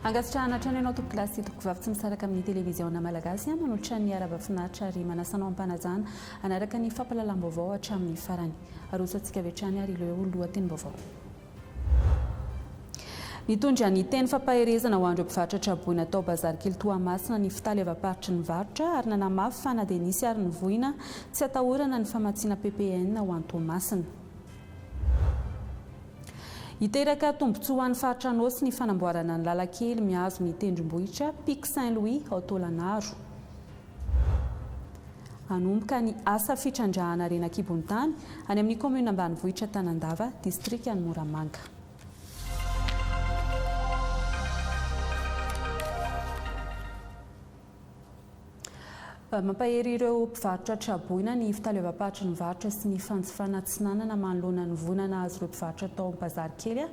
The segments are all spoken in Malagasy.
Ankasitrahana hatrany ianao tompokolahy sy tompokovavy tsy misaraka amin'ny televiziona malagasy manolotra ny arahaba finaritra ary manasa anao am-panajana hanaraka ny fampahalalam-baovao hatramin'ny farany. Aroso antsika avy hatrany ary ireo lohatenim-baovao. Nitondra ny teny fampaherezana ho an'ireo mpivarotra traboina tao Bazary Kely Toamasina ny fitaleavam-paritry ny varotra ary nanamafy fa na dia nisy ary ny voina, tsy atahorana ny famatsiana ppn ho an'i Toamasina. Hiteraka tombontsoa ho an'ny faritra Anôsy ny fanamboarana ny lalan-kely mihazo ny tendrombohitra Pic Saint Louis ao Taolagnaro. Hanomboka ny asa fitrandrahana harena an-kibon'ny tany any amin'ny kaominina ambanivohitra Tanandava, distrikan'i Moramanga. Mampahery ireo mpivarotra traboina ny fitaleovam-paritry ny varotra sy ny fanjifana atsinanana manoloana ny voina nahazo ireo mpivarotra tao Bazary kely.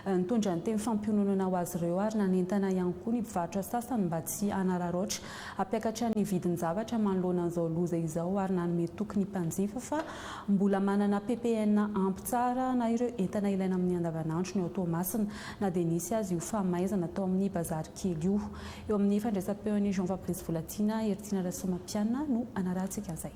Nitondra ny teny fampiononana ho azy ireo ary nanentana ihany koa ny mpivarotra sasany mba tsy hanararaotra Hampiakatra ny vidin-javatra manoloana an'izao loza izao ary nanome toky ny mpanjifa fa mbola manana ppn ampy tsara na ireo entana ilaina amin'ny andavanandro ny ao Toamasina na dia nisy aza io fahamaizana tao amin'ny bazary kely io. Eo amin'ny fandraisam-peon'i Jean Fabrice Volatiana, Heritiana Rasoamampianina no hanarahantsika izay.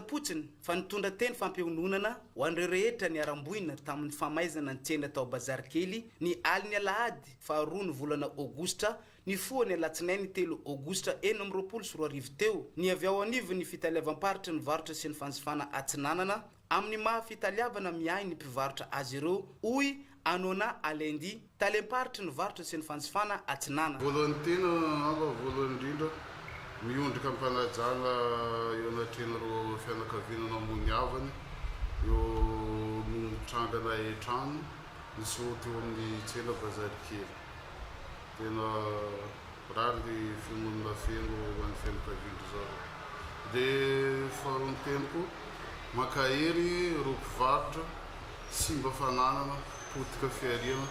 Potsiny fa nitondra teny fampiononana ho an'ireo rehetra niharam-boina tamin'ny famaizana ny tsena tao Bazarikely ny alin'ny alahady faharoa ny volana aogositra nifoha ny alatsinainy telo aogositra 2026 teo ny avy ao anivon'ny fitaleavam-paritry ny varotra sy ny fanjifana Atsinanana amin'ny maha fitaleavana miahy ny mpivarotra azy ireo hoy Anona Alendi, talem-paritry ny varotra sy ny fanjifana Atsinanana. Voalohany tena angamba voalohany indrindra, miondrika am-panajana eo anatrehan'ireo fianakaviana namoy ny havany eo noho ny trangana hain-trano niseho teo amin'ny tsena Bazarikely. Tena rary ny fiononana feno ho an'ny fianakavian-dry zareo. Dia faharoa ny teny koa, mankahery ireo mpivarotra simba fananana, potika fihariana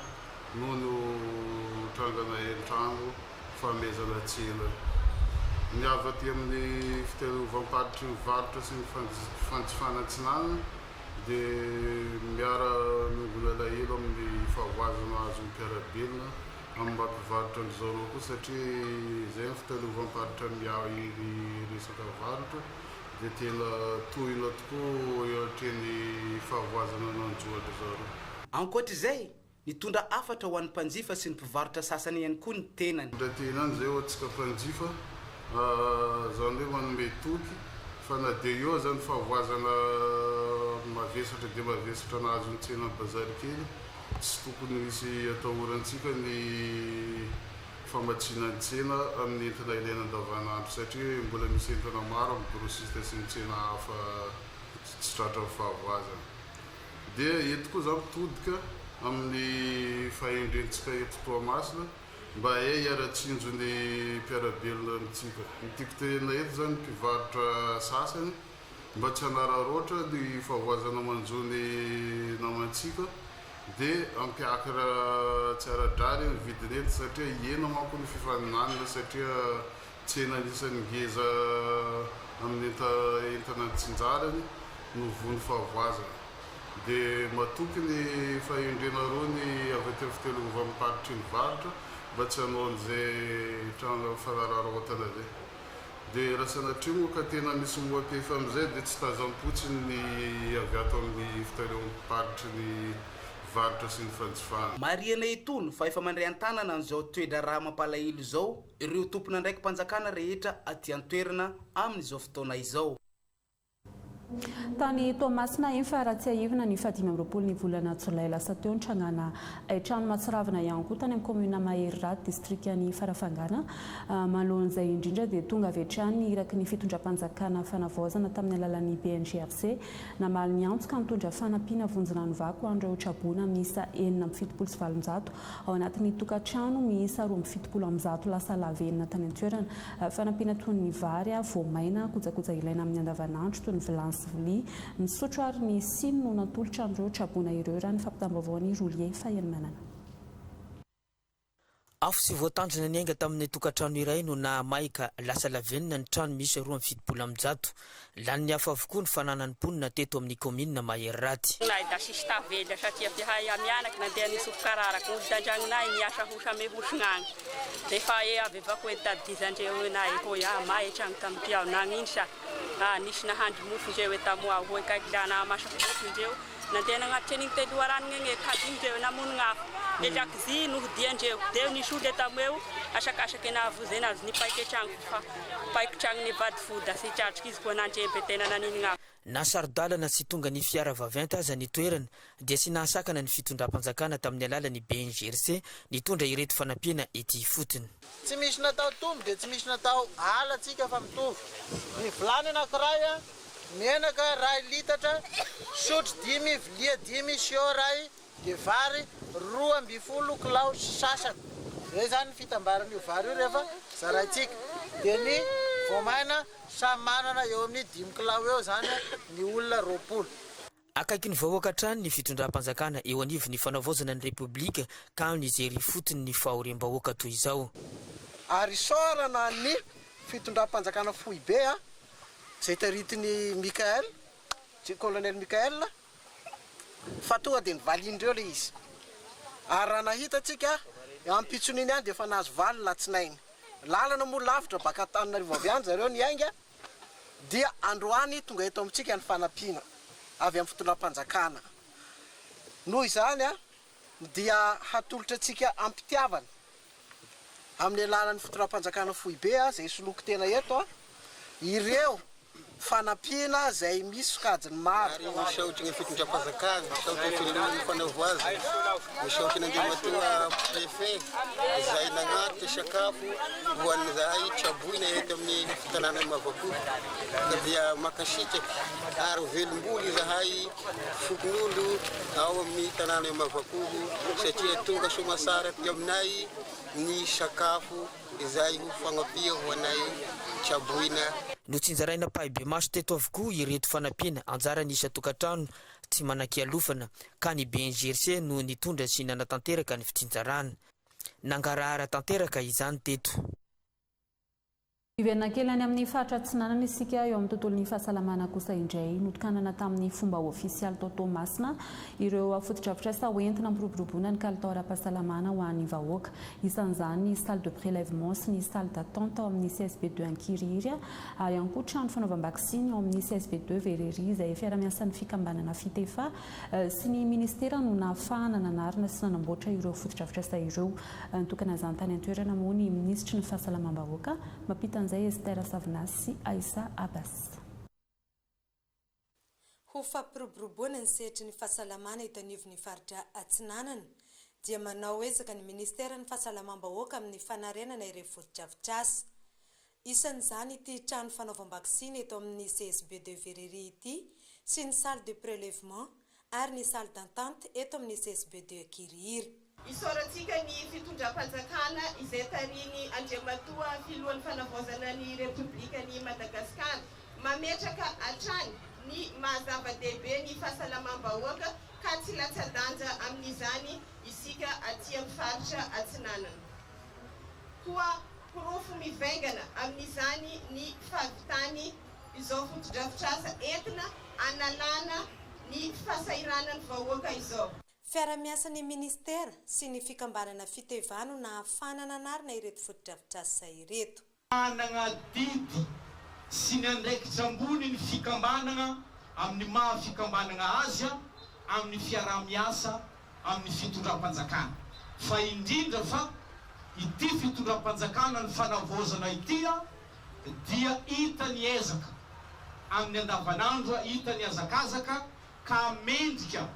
noho ny trangana hain-trano fahamehezana tsena. Ny avy aty amin'ny fitaleovam-paritry ny varotra sy ny fanjifana atsinanana dia miara-miombona alahelo amin'ny fahavoazana azon'ny mpiara-belona amin'ny maha mpivarotra an-dry zareo koa satria izay ny fitaleovam-paritra miahy ny resaka varotra dia tena tohina tokoa eo atrehan'ny fahavoazana nanjo an-dry zareo. Ankoatra izay, nitondra hafatra ho an'ny mpanjifa sy ny mpivarotra sasany ihany koa ny tenany. Mitondra teny any izay ho antsika mpanjifa, izany hoe manome toky fa na dia eo aza ny fahavoazana mavesatra dia mavesatra nahazo ny tsenan'i Bazarikely, Tsy tokony hisy atahorantsika ny famatsiana ny tsena amin'ny entana ilaina andavanandro satria mbola misy entana maro amin'ny grossiste sy ny tsena hafa tsy tratran'ny fahavoazana. Dia eto koa za mitodika amin'ny fahendrentsika eto Toamasina mba hahay hiara-tsinjo ny mpiara-belona amintsika. Ny tiako tenenina eto zany ny mpivarotra sasany Mba tsy hanararaotra ny fahavoazana manjo ny namantsika dia hampiakatra tsy ara-drariny ny vidin'entana satria hihena manko ny fifaninanana satria tsena anisan'ny ngeza amin'ny entana antsinjarany no voan'ny fahavoazana. Dia matoky ny fahendrenareo ny avy aty amin'ny fitelovam-paritry ny varotra mba tsy hanao an'izay tranga fanararaotana izay. Dia raha sanatria moa ka tena misy mihoa-pefy amin'izay dia tsy tazam-potsiny ny avy ato amin'ny fitaleovam-paritry ny varotra sy ny fanjifana. Marihana itony fa efa mandray an-tanana an'izao toe-draharaha mampalahelo izao ireo tompon'andraiki-panjakana rehetra aty an-toerana amin'izao fotoana izao. Tany Toamasina iny fa raha tsiahivina ny faha 25 ny volana jolay lasa teo nitrangana haintrano mahatsiravina ihany koa tany amin'ny kaominina Maheriraty distrikan'i Farafangana. Manoloana izay indrindra dia tonga avy hatrany ny iraky ny fitondram-panjakana fanavaozana tamin'ny alalan'ny BNGRC namaly ny antso ka nitondra fanampiana vonjy rano vaky ho an'ireo traboina miisa 876 ao anatin'ny tokantrano miisa 172 lasa lavenona tany an-toerana. Fanampiana toy ny vary, voamaina, kojakoja ilaina amin'ny andavanandro toy ny vilany sy vilia, ny sotro ary ny siny no natolotra an'ireo traboina ireo raha ny fampitam-baovaon'i Roulier Fahelimanana. Afo tsy voatandrina niainga tamin'ny tokantrano iray no nahamay ka lasa lavenona ny trano miisa 172. Lanin'ny afo avokoa ny fananan'ny mponina teto amin'ny kaominina Maheriraty. Nay da sisy tavela satria fihay amianaky nandeha nisofoka raraka olo tandragnonay niasa ho same hosignagny refa e avy avako e tadidizandreo nay hoy ah may tragno tamity aho nagnino sa ah nisy nahandro mofo ndreo e tamoa hoy kaiky la nahamasaky mofo ndreo nandeha nagnatitry an'igny te loharano gne kadiny ndreo namono gn'afo le lakozia nohodiandreo deo nisy olo e tamoeo asakasaky nahavozy anazy nipaiky tragno fa paiky tragno nivady foda sy tratriky izy koa nandrempy tena nanino gn'afo. Na saro-dalana tsy tonga ny fiara vaventy aza ny toerana dia tsy nahasakana ny fitondram-panjakana tamin'ny alalan'ny BNGRC nitondra ireto fanampiana ety ifotony. Tsy misy natao tombo dia tsy misy natao alatsika fa mitovy ny vilany anankiray a menaka 1 litatra, sotro dimy, vilia dimy, sio ray, de vary 12 kilao sy sasany. Zay zany ny fitambaran'io vary io rehefa zaraintsika. De ny voamaina, samy manana eo amin'ny 5 kilao eo zany ny olona 20. Akaiky ny vahoaka hatrany ny fitondram-panjakana eo anivo ny fanavaozana ny Repoblika ka nijery fotony ny fahoriam-bahoaka toy izao. Ary isaorana ny fitondram-panjakana foibe a zay taritiny Mikael, colonel Mikael, fa tonga de nivalindreo le izy. Ary raha nahita atsika ampitson'iny any de efa nahazo valy latsinainy lalana moa lavitra baka Antananarivo avy any zareo ny ainga dia androany tonga eto amintsika ny fanampiana avy amin'ny fitondram-panjakana. Noho izany a dia hatolotra atsika ampitiavana amin'ny alalan'ny fitondram-panjakana foibe a zay soloko tena eto a ireo fanampiana zay misy sokajiny maro. Ary misaotry ny fitondram-panjakana, misaotry ny filohan'ny fanavaozana, misaotry ny andriamatoa préfet izay nagnatitra sakafo ho an'izahay traboina eto amin'ny tanàna Mavakoho, ka dia mankasitraky ary velom-bolo izahay fokon'olo ao amin'ny tanàna Mavakoho satria tonga somasara aty aminay ny sakafo izay ho fagnampia ho anay traboina. Notsinjaraina ampahibemaso teto avokoa ireto fanampiana anjara ny isa-tokantrano tsy manan-kialofana ka ny BNGRC no nitondra sy nanatanteraka ny fitsinjarana. Nangarahara tanteraka izany teto. Iverina kely any amin'ny faritra Atsinanana isika. Eo amin'ny tontolon'ny fahasalamana kosa indray, notokanana tamin'ny fomba ofisialy tao Toamasina ireo fotodrafitrasa hoentina ampiroboroboana ny kalitao ara-pahasalamana ho an'ny vahoaka. Isan'izany ny salle de prélèvement sy ny salle d'attente ao amin'ny CSB 2 Ankirihiry ary ihany koa trano fanaovam-baksiny ao amin'ny CSB 2 Verrerie, izay fiaramiasan'ny fikambanana Fitefa sy ny ministera no nahafahana nanarina sy nanamboatra ireo fotodrafitrasa ireo. Nitokana izany tany an-toerana moa ny minisitry ny fahasalamam-bahoaka. Mampita an'izay Esther Savinasy sy Aissa Abbas. Ho fampiroboroboana ny sehatry ny fahasalamana eto anivon'ny faritra Atsinanana dia manao ezaka ny ministeran'ny fahasalamam-bahoaka amin'ny fanarenana ireo fotodrafitrasa. Isan'izany ity trano fanaovam-baksiny eto amin'ny CSB de Verrerie ity sy ny salle de prélèvement ary ny salle d'attente eto amin'ny CSB de Ankirihiry. Isaorantsika ny fitondram-panjakana izay tariny andriamatoa filohan'ny fanavaozana ny Repoblika ny Madagasikara, mametraka hatrany ny mahazava-dehibe ny fahasalamam-bahoaka, ka tsy latsa-danja amin'izany isika aty amin'ny faritra Atsinanana. Koa porofo mivaingana amin'izany ny fahavitany izao fotodrafitrasa entina analana ny fahasahiranany vahoaka izao. Fiaramiasan'ny ministera sy ny fikambanana Fiteva no nahafahana nanarina ireto fotodrafitrasa ireto. Manana didy sy ny andraikitra ambony ny fikambanana amin'ny maha fikambanana azy a amin'ny fiarah-miasa amin'ny fitondram-panjakana, fa indrindra fa ity fitondram-panjakana ny fanavaozana ity a dia hita ny ezaka amin'ny andavanandro a hita ny azakazaka ka mendrika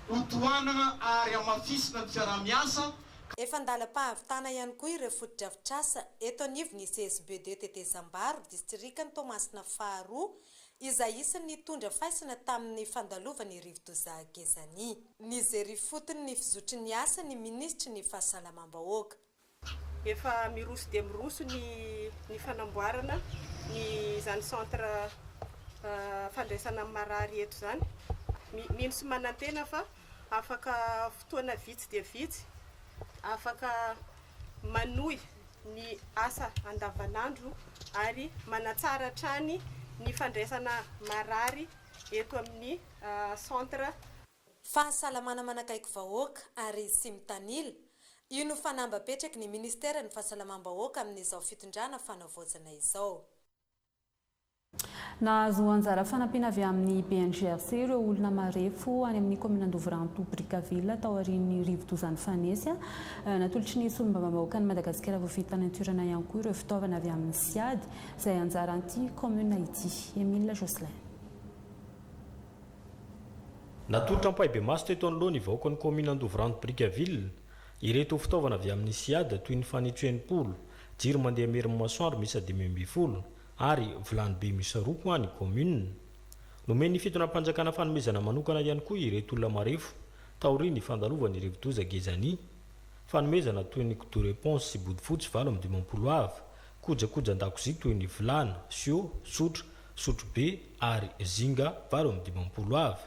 hotohanana ary amafisina ny fiarah-miasa. Efa andalam-pahavitana ihany koa ireo fotodrafitrasa eto anivon'ny CSB de Tetezambaro, distrikan'i Toamasina faharoa, izay isany nitondra faisana tamin'ny fandalovan'ny rivodoza Gezani. Nijery fotony ny fizotry ny asa ny minisitry ny fahasalamam-bahoaka. Efa miroso dia miroso ny fanamboarana ny izany centre fandraisana amin'ny marary eto izany. Mino sy manantena fa afaka fotoana vitsy dia vitsy. Afaka manohy ny asa andavanandro ary manatsara hatrany ny fandraisana marary eto amin'ny centre. Fahasalamana manakaiky vahoaka ary tsy mitanila, io no fanamby apetraky ny Ministeran'ny Fahasalamam-bahoaka amin'izao fitondrana fanavaozana izao. Nahazo anjara fanampiana avy amin'ny BNGRC ireo olona marefo any amin'ny kaominina Andovoranto Brickaville taorian'ny rivodoza nifanesy. Natolotry ny solombavambahoakan'i Madagasikara voafidy tany an-toerana ihany koa ireo fitaovana avy amin'ny Siad izay anjaran'ity kaominina ity. Emile Jocelyn. Natolotra ampahibemaso teto anoloan'ny vahoakan'ny kaominina Andovoranto Brickaville ireto fitaovana avy amin'ny Siad toy ny fanitso 60, jiro mandeha amin'ny herin'ny masoandro miisa 15, ary vilany be miisa roa ho an'ny kaominina. Nomen'ny fitondram-panjakana fanomezana manokana ihany koa ireto olona marefo taorian'ny fandalovan'ny rivodoza Gezani. Fanomezana toy ny kidoro éponge sy bodofotsy 58 avy, kojakojan-dakozia toy ny vilany, sio, sotro, sotrobe ary zinga 58 avy,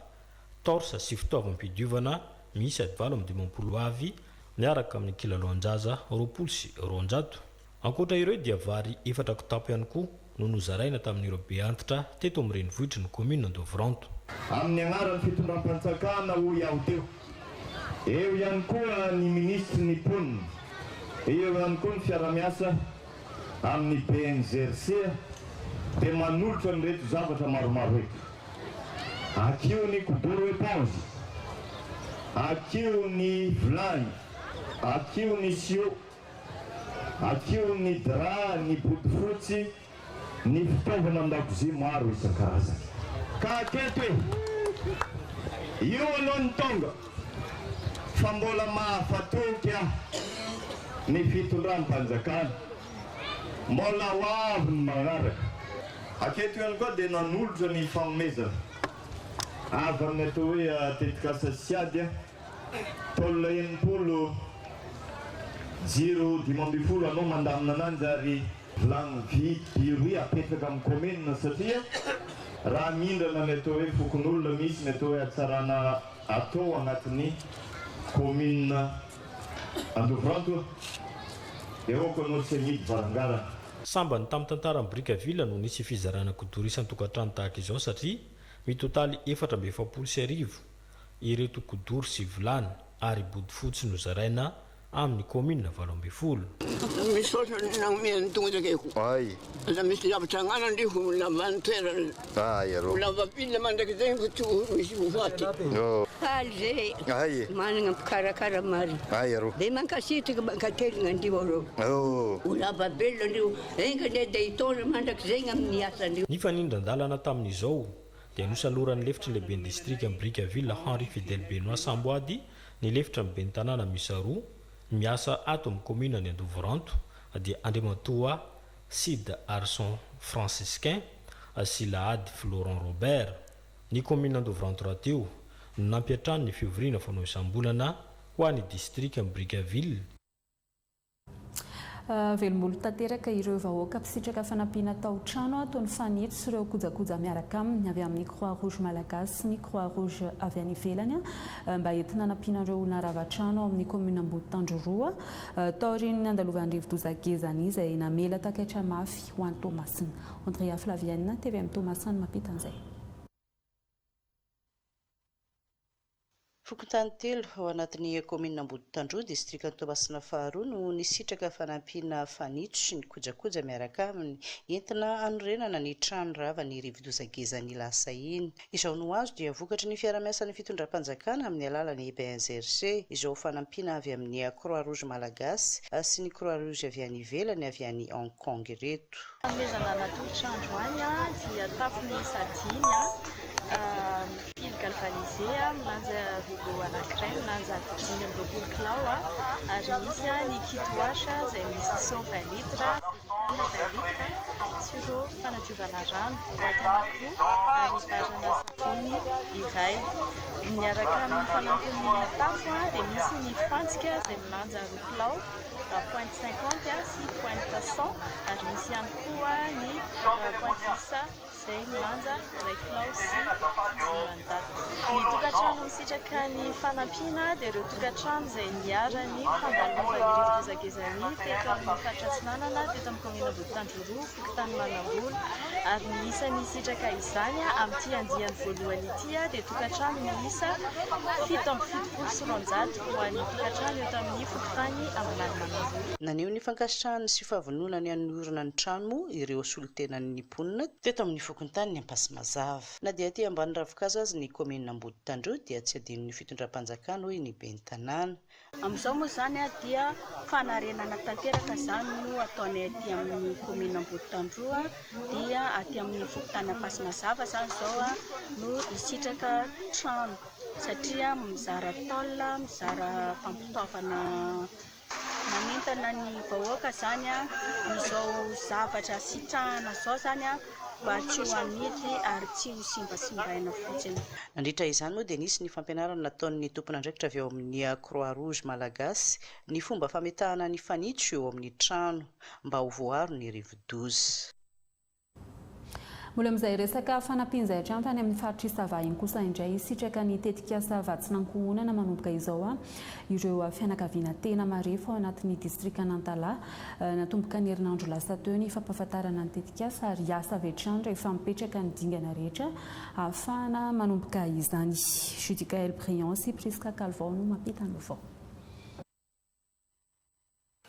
torche sy fitaovam-pidiovana miisa 58 avy miaraka amin'ny kilalaon-jaza 220. Ankoatra ireo dia vary efatra kitapo ihany koa no nozaraina tamin'ireo be antitra teto amin'ny renivohitry ny kaominina Andovoranto. Amin'ny agnaran'ny fitondram-panjakana hoy aho teo. Eo ihany koa ny minisitry ny mponina. Eo ihany koa ny fiara-miasa amin'ny BNGRC dia manolotra an'ireto zavatra maromaro ireto. Akio ny kidoro éponge, akio ny vilany, akio ny sio. Akio ny drap, ny bodofotsy, ny fitaovana an-dakozia maro isan-karazany. Ka hatreto e! Io aloha ny tonga fa mbola mahafatoky ahy ny fitondram-panjakana. Mbola ho avy ny manaraka. Hatreto ihany koa dia nanolotra ny fanomezana avy amin'ny atao hoe tetikasa Siady aho. Tôle 60, jiro 15 anao mandamina ananjy ary vilagny vy biroy apetraka amin'ny commune satria raha mindrana ny atao hoe fokonolona misy ny atao hoe hatsarana atao agnatin'ny commune Andovoranto dia aoka anao tsy hamidy varangarana. Sambany tamin'ny tantaran'i Brickaville no nisy fizarana kidoro isan-tokantrano tahaka izao satria mitotaly 1044 ireto kidoro sy vilany ary bodofotsy nozaraina amin'ny kaominina 18. Misaotra ny nanome ny tongotra akeko. Ay. Aza misy zavatra agnanana ndry ho lava ny toerana. Ay arô. Ho lava pile mandrakizay fa tsy ho misy ho faty. Oh. Faly zay Ay. managna mpikarakara marina. Ay arô. De mankasitraka mankateligna andrio arô. Oh. Ho lava velona andrio. Enga anie de hitondra mandrakizay amin'ny asandrio. Nifanindran-dalana tamin'izao dia nosaloran'ny lefitry ny lehiben'ny distrikan'i Brickaville Henri Fidèle Benoît Samboady ny lefitra ny ben'ny tanàna miisa roa miasa ato amin'ny kaominan'i Andovoranto dia Andriamatoa Sid Arson Franciscain sy Lahady Florent Robert. Ny kaominina Andovoranto rahateo no nampiantrano ny fivoriana fanao isam-bolana ho an'ny distrikan'i Brickaville. Velombolo tanteraka ireo vahoaka mpisitraka fanampiana tao trano toy ny fanitso sy ireo kojakoja miaraka aminy avy amin'ny Croix Rouge Malagasy sy ny Croix Rouge avy any ivelany mba entina hanampiana ireo olona rava trano ao amin'ny kaominina Amboditandroroa taorian'ny nandalovan'ny rivodoza Gezani izay namela takaitra mafy ho an'i Toamasina. Andrea Flavienne, tvm Toamasina no mampita an'izay. Fokontany telo ao anatin'ny kaominina Amboditandroy, distrikan'i Toamasina faharoa no nisitraka fanampiana fanitso sy ny kojakoja miaraka aminy entina hanorenana ny trano ravan'ny rivodoza Gezani lasa iny. Izao no azo dia vokatry ny fiarahamiasan'ny fitondram-panjakana amin'ny alalan'ny BNGRC izao fanampiana avy amin'ny Croix Rouge Malagasy sy ny Croix Rouge avy any ivelany avy any Hong Kong ireto. Fanomezana natolotra androany dia tafo miisa dimy, fil galvanisé milanja rouleau anankiray milanja 25 kilao ary misy ny kit wash izay misy 120 litres, jerrycan 20 litres sy ireo fanadiovana rano boaty anankiroa ary barana savony iray. Miaraka amin'ny fanampin'ny tafo dia misy ny fantsika izay milanja roa kilao. Pointe 50 sy pointe 100 ary misy ihany koa ny pointe 10 izay milanja iray kilao sy 500. Ny tokantrano misitraka ny fanampiana dia ireo tokantrano izay niharan'ny fandalovan'ny rivodoza Gezani teto amin'ny faritra Atsinanana, teto amin'ny kaominina Amboditandroroho, fokontany Manambolo. Ary ny isan'ny hisitraka izany amin'ity andiany voalohany ity dia tokantrano miisa 277 ho an'ny tokantrano eto amin'ny fokontany Ambilany Manambolo. Naneho ny fankasitrahany sy fahavononany hanorina ny trano moa ireo solontenan'ny mponina teto amin'ny fokontanin'i Ampasimazava. Na dia aty ambany ravinkazo aza ny kaominina Amboditandroy dia tsy adinon'ny fitondram-panjakana hoy ny ben'ny tanàna. Amin'izao moa izany dia fanarenana tanteraka izany no ataonay aty amin'ny kaominina Amboditandroa dia aty amin'ny fokontany Ampasimazava izany izao no hisitraka trano satria mizara tôle, mizara fampitaovana Manentana ny vahoaka izany izao zavatra sitrahana izao izany mba tsy ho amidy ary tsy ho simbasimbaina fotsiny. Nandritra izany moa dia nisy ny fampianarana nataon'ny tompon'andraikitra avy ao amin'ny Croix Rouge Malagasy ny fomba fametahana ny fanitso eo amin'ny trano mba ho voaaro ny rivodoza. Mbola amin'izay resaka fanampiana izay hatrany fa any amin'ny faritr'i Sava iny kosa indray hisitraka ny tetikasa vatsin'ankohonana manomboka izao ireo fianakaviana tena marefo ao anatin'ny distrikan'Antalaha. Natomboka ny herinandro lasa teo ny fampahafantarana ny tetikasa ary hiasa avy hatrany rehefa mipetraka ny dingana rehetra ahafahana manomboka izany. Judicaël Briand sy Prisca Calvao no mampita ny vaovao.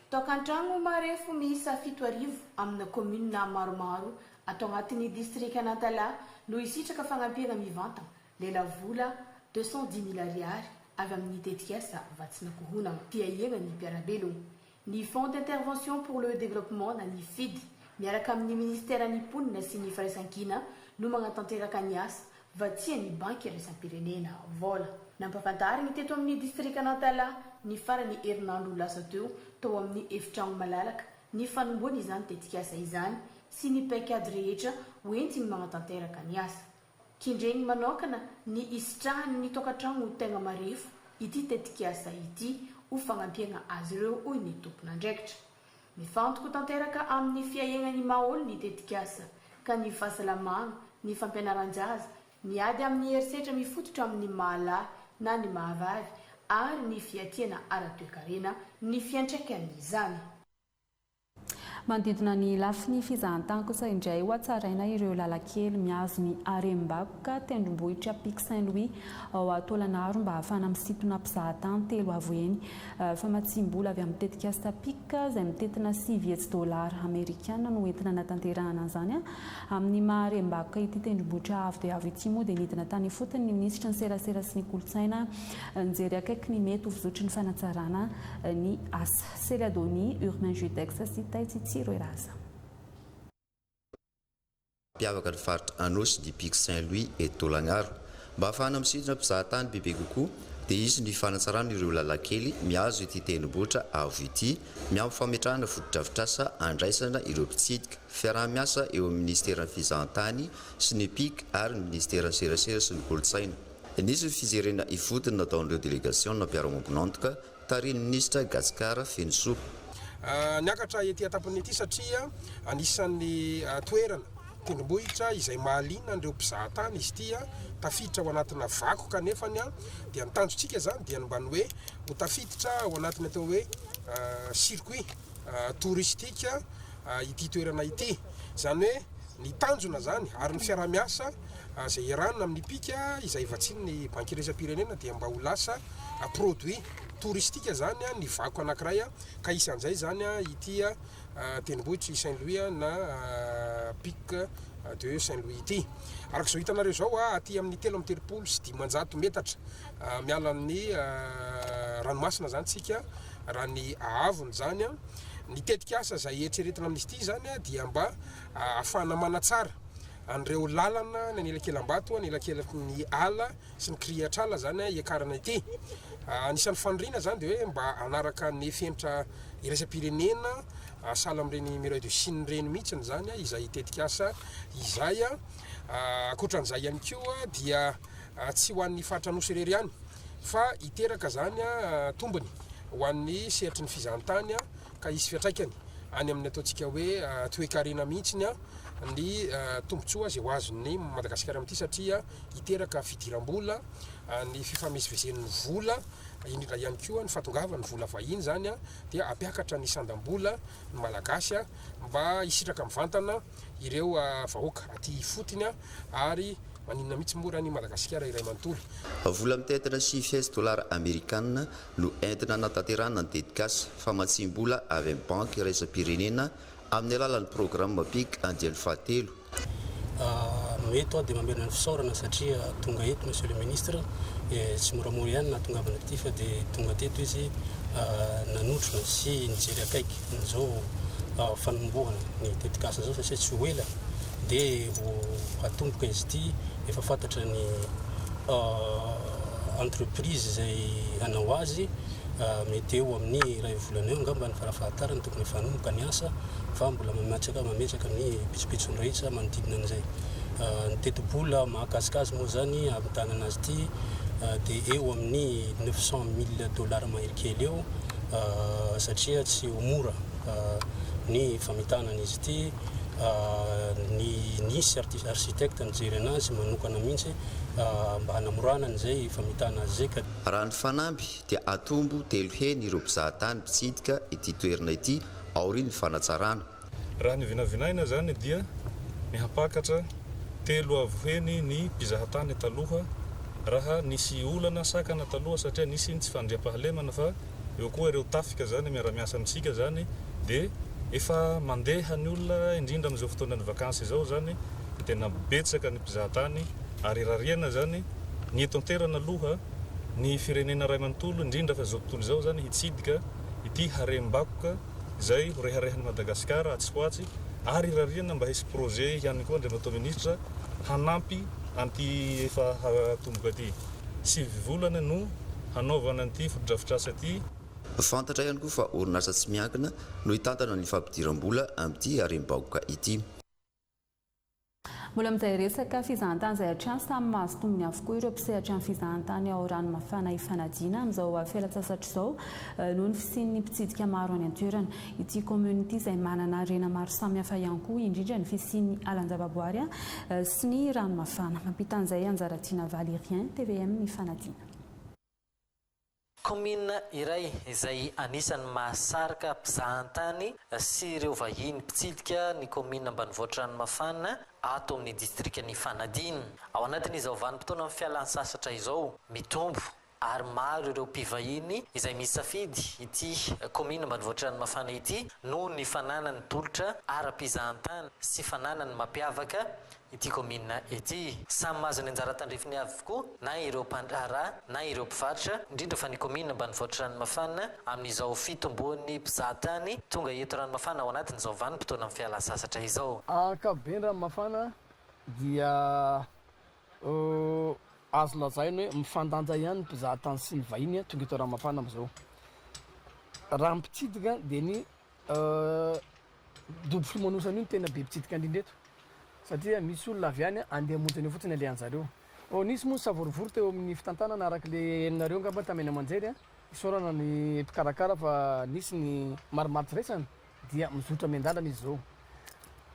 Tokantrano marefo miisa 7000 amina kaominina maromaro ato agnatin'ny distrikan'Antalaha no hisitraka fagnampiana mivantagna lelavola 210 mille ariary avy amin'ny tetikasa Vatsin'Ankohonana Fiahiana ny mpiara-belogno. Ny Fonds d'intervention pour le développement na ny FID miaraka amin'ny minisiteran'ny mponina sy ny firaisankina no magnatanteraka ny asa Vatsian'ny Banky Iraisam-pirenena vola. Nampahafantariny teto amin'ny distrikan'Antalaha ny faran'ny herinandro lasa teo tao amin'ny efitrano malalaka ny fanomboana izany tetikasa izany sy ny paikady rehetra ho entiny manatanteraka ny asa. Kendreny manokana ny hisitrahan'ny tokantrano tegna marefo ity tetikasa ity ho fagnampiagna azy ireo hoy ny tompon'andraikitra. Mifantoka tanteraka amin'ny fiahiagnan'ny maha-olo ny tetikasa, ka ny fahasalamagna, ny fampianaran-jaza, ny ady amin'ny herisetra mifototra amin'ny maha-lahy na ny maha-vavy ary ny fiatiana ara-toekarena ny fiantraikan'izany. Manodidina ny lafiny fizahantany kosa indray hohatsaraina ireo lalan-kely mihazo ny harem-bakoka tendrombohitra Pic Saint Louis ao Taolagnaro mba hahafahana misintona mpizahatany telo avo heny. Famatsiam-bola avy amin'ny tetikasa pic izay mitentina 900 dolara amerikana no entina hanatanterahana an'izany. Amin'ny maha harem-bakoka ity tendrombohitra avo dia avo ity moa dia nidina tany ifotony ny minisitry ny serasera sy ny kolontsaina nijery akaiky ny mety ho fizotry ny fanatsarana ny asa. Celia Dony, Urmain Judex sy Taitsy Tsiroeraza. Mampiavaka ny faritra Anosy ny Pic Saint Louis eto Taolagnaro. Mba hahafahana misintona mpizahatany bebe kokoa dia hisy ny fanatsarana ireo lalan-kely mihazo ity tendrombohitra avo ity, miampy fametrahana fotodrafitrasa handraisana ireo mpitsidika. Fiaraha-miasa eo amin'ny minisiteran'ny fizahantany sy ny Pic ary ny minisiteran'ny serasera sy ny kolontsaina. Nisy ny fijerena ifotony nataon'ireo delegasiona mpiara-miombon'antoka tarihin'ny minisitra Gascar Fenosoa. Niakatra ety an-tampony ety satria anisan'ny toerana, tendrombohitra izay mahaliana an'ireo mpizahatany izy ity, tafiditra ao anatina vakoka nefany dia ny tanjontsika izany dia ny mba ny hoe ho tafiditra ao anatin'ny atao hoe circuit touristique ity toerana ity. Izany hoe ny tanjona izany ary ny fiaraha-miasa izay iarahana amin'ny PIC izay vatsian'ny Banky Iraisam-pirenena dia mba ho lasa produit touristique zany ny vakoka anankiray ka isan'izay zany ity tendrombohitr'i Saint Louis na Pic de Saint Louis ity. Araka izao hitanareo izao aty amin'ny 533 metatra miala amin'ny ranomasina zany tsika raha ny ahavony zany. Ny tetikasa izay eritreretina amin'izy ity zany dia mba ahafahana manatsara an'ireo lalana ny anelakelam-bato, anelakelaky ny ala sy ny kirihatr'ala izany hiakarana ity. Anisan'ny faniriana izany dia hoe mba hanaraka ny fenitra iraisam-pirenena sahala amin'ireny Muraille de Chine ireny mihitsy izany izay tetikasa izay. Ankoatran'izay ihany koa dia tsy ho an'ny faritra Anosy irery ihany fa hiteraka izany tombony ho an'ny sehatry ny fizahantany ka hisy fiantraikany any amin'ny ataontsika hoe toekarena mihitsy ny tombontsoa izay ho azon'i Madagasikara amin'ity satria hiteraka fidiram-bola ny fifamezivezen'ny vola, indrindra ihany koa ny fahatongavan'ny vola vahiny izany dia hampiakatra ny sandam-bola ny Malagasy mba hisitraka mivantana ireo vahoaka aty ifotony ary maninona mihitsy moa raha ny Madagasikara iray manontolo. Vola mitentina 900 dolara amerikanina no entina hanatanterahana ny tetikasa famatsiam-bola avy amin'ny Banky iraisam-pirenena amin'ny alalan'ny programa pic andiany fahatelo. Eto aho dia mamerina ny fisaorana satria tonga eto Monsieur le Ministre, tsy moramora ihany nahatongavana aty fa dia tonga teto izy nanotrona sy nijery akaiky an'izao fanombohana ny tetikasa izao satria tsy ho ela dia ho hatomboka izy ity, efa fantatra ny entreprise izay hanao azy. Mety eo amin'ny iray volana eo angamba ny farafahatarany tokony efa hanomboka ny asa fa mbola mamatsaka mametraka ny pitsopitsony rehetra manodidina an'izay. Ny tetibola mahakasika azy moa izany hamitana azy ity dia eo amin'ny 900 mille dollars mahery kely eo satria tsy ho mora ny famitana an'izy ity. Ny nisy architecte nijery anazy manokana mihitsy mba hanamorana an'izay famitana azy izay ka. Raha ny fanamby dia hatombo telo heny ireo mpizahatany mpitsidika ity toerana ity aorian'ny fanatsarana. Raha ny vinavinaina izany dia ny hampakatra telo avo heny ny mpizahatany taloha raha nisy olana, sakana taloha satria nisy ny tsy fandriampahalemana fa eo koa ireo tafika izany miara-miasa amintsika izany dia efa mandeha ny olona indrindra amin'izao fotoanan'ny vakansy izao izany dia tena betsaka ny mpizahatany ary irariana izany ny eto an-toerana aloha, ny firenena iray manontolo, indrindra fa izao tontolo izao izany hitsidika ity harem-bakoka izay ho reharehan'i Madagasikara atsy ho atsy ary irariana mba hisy projet ihany koa Andriamatoa Minisitra hanampy an'ity efa hatomboka ity. Sivy volana no hanaovana an'ity fotodrafitrasa ity. Fantatra ihany koa fa orinasa tsy miankina no hitantana ny fampidiram-bola amin'ity harem-bakoka ity. Mbola amin'izay resaka fizahantany izay hatrany, samy mahazo tombony avokoa ireo mpisehatra amin'ny fizahantany ao Ranomafana Ifanadiana amin'izao fialantsasatra izao noho ny fisian'ny mpitsidika maro any an-toerana. Ity kaominina ity izay manana harena maro samihafa ihany koa, indrindra ny fisian'ny alan-javaboary sy ny ranomafana. Mampita an'izay Anjaratiana Valérien, tvm Ifanadiana. Kaominina iray izay anisan'ny mahasarika mpizahantany sy ireo vahiny mpitsidika ny kaominina ambanivohitra Ranomafana ato amin'ny distrikan'i Ifanadiana. Ao anatin'izao vanim-potoanan'ny fialan-sasatra izao, mitombo ary maro ireo mpivahiny izay misafidy ity kaominina ambanivohitra Ranomafana ity noho ny fananany tolotra ara-pizahantany sy fananany mampiavaka ity kaominina ity. Samy mahazo ny anjara tandrifiny avokoa na ireo mpandraharaha na ireo mpivarotra, indrindra fa ny kaominina ambanivohitra Ranomafana amin'izao fitomboan'ny mpizahatany tonga eto Ranomafana ao anatin'izao vanim-potoanan'ny fialan-sasatra izao. Ankapobeny Ranomafana dia azo lazaina hoe mifandanja ihany ny mpizahatany sy ny vahiny tonga eto Ranomafana amin'izao. Raha ny mpitsidika dia ny Dobo filomanosana io no tena be mpitsidika indrindra eto satria misy olona avy any andeha hamonjy an'io fotsiny alehan-jareo. Oh, nisy moa ny savorovoro teo amin'ny fitantanana araka ilay henonareo angamba tamin'ny haino aman-jery an! Isaorana ny mpikarakara fa nisy ny marimaritra iraisana dia mizotra miandalana izy izao.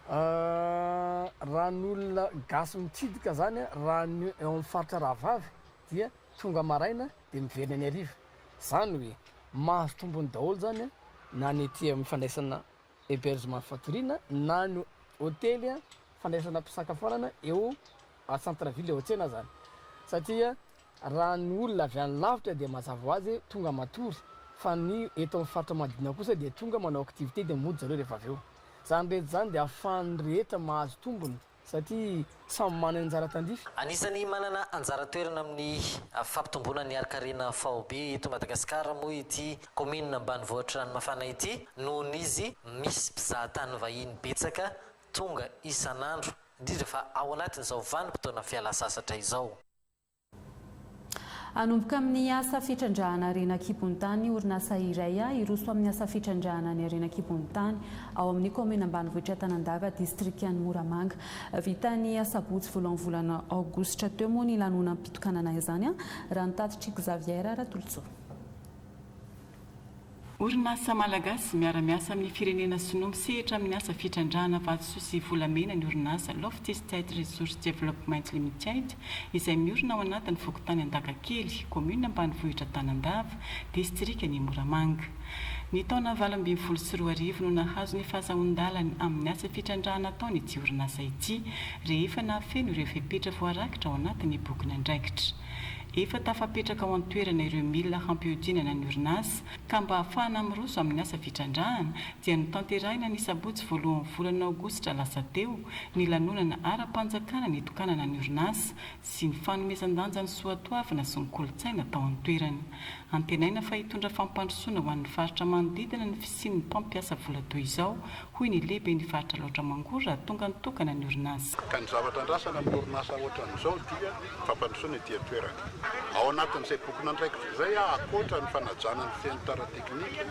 Raha ny olona gasy mitsidika izany an, raha ny eo amin'ny faritra rahavavy dia tonga maraina dia miverina ny hariva. Izany hoe mahazo tombony daholo izany an! na ny ety amin'ny fandraisana hébergement fatoriana na ny hotely fandraisana mpisakafoanana eo à centre ville eo an-tsena zany satria raha ny olona avy any lavitra dia mazava ho azy tonga matory fa ny eto amin'ny faritra manodidina kosa dia tonga manao activité dia mody zareo rehefa avy eo. Zany rehetra zany dia ahafahan'ny rehetra mahazo tombony Satria samy manana ny anjara tandrify. Anisan'ny manana anjara toerana amin'ny fampitomboana ny harin-karena faobe eto Madagasikara moa ity kaominina ambanivohitra Ranomafana ity noho izy misy mpizahatany vahiny betsaka tonga isan'andro, indrindra fa ao anatin'izao vanim-potoana fialan-sasatra izao. Hanomboka amin'ny asa fitrandrahana harena an-kibon'ny tany orinasa iray hiroso amin'ny asa fitrandrahana ny harena an-kibon'ny tany ao amin'ny kaominina ambanivohitra Tanandava, distrikan'i Moramanga. Vita ny asabotsy voalohan'ny volana aogositra teo moa ny lanonam-pitokanana izany, raha ny tatitr'i Xavier Ratolotsoa. Orinasa malagasy miara-miasa amin'ny firenena sinoa misehatra amin'ny asa fitrandrahana vatosoa sy volamena ny orinasa Lofty State Resource Development Limited izay miorina ao anatin'ny fokontany Andakakely, kaominina ambanivohitra Tanandava, distrikan'i Moramanga. Ny taona 2018 no nahazo ny fahazahoan-dalany amin'ny asa fitrandrahana ataony ity orinasa ity rehefa nahafeno ireo fepetra voarakitra ao anatin'ny bokin'andraikitra. Efa tafapetraka ao an-toerana ireo milina hampihodinana ny orinasa ka mba hahafahana miroso amin'ny asa fitrandrahana dia notanterahina ny sabotsy voalohan'ny volana aogositra lasa teo ny lanonana ara-panjakana nitokanana ny orinasa sy ny fanomezan-danja ny soatoavina sy ny kolontsaina tao an-toerana. Antenaina fa hitondra fampandrosoana ho an'ny faritra manodidina ny fisian'ny mpampiasa vola toy izao, hoy ny lehiben'ny faritra Alaotra Mangoro raha tonga nitokana ny orinasa. Ka ny zavatra andrasana amin'ny orinasa ohatran'izao dia fampandrosoana ety an-toerana. Ao anatin'izay bokin'andraikitra izay, ankoatra ny fanajana ny fenitra ara-teknika,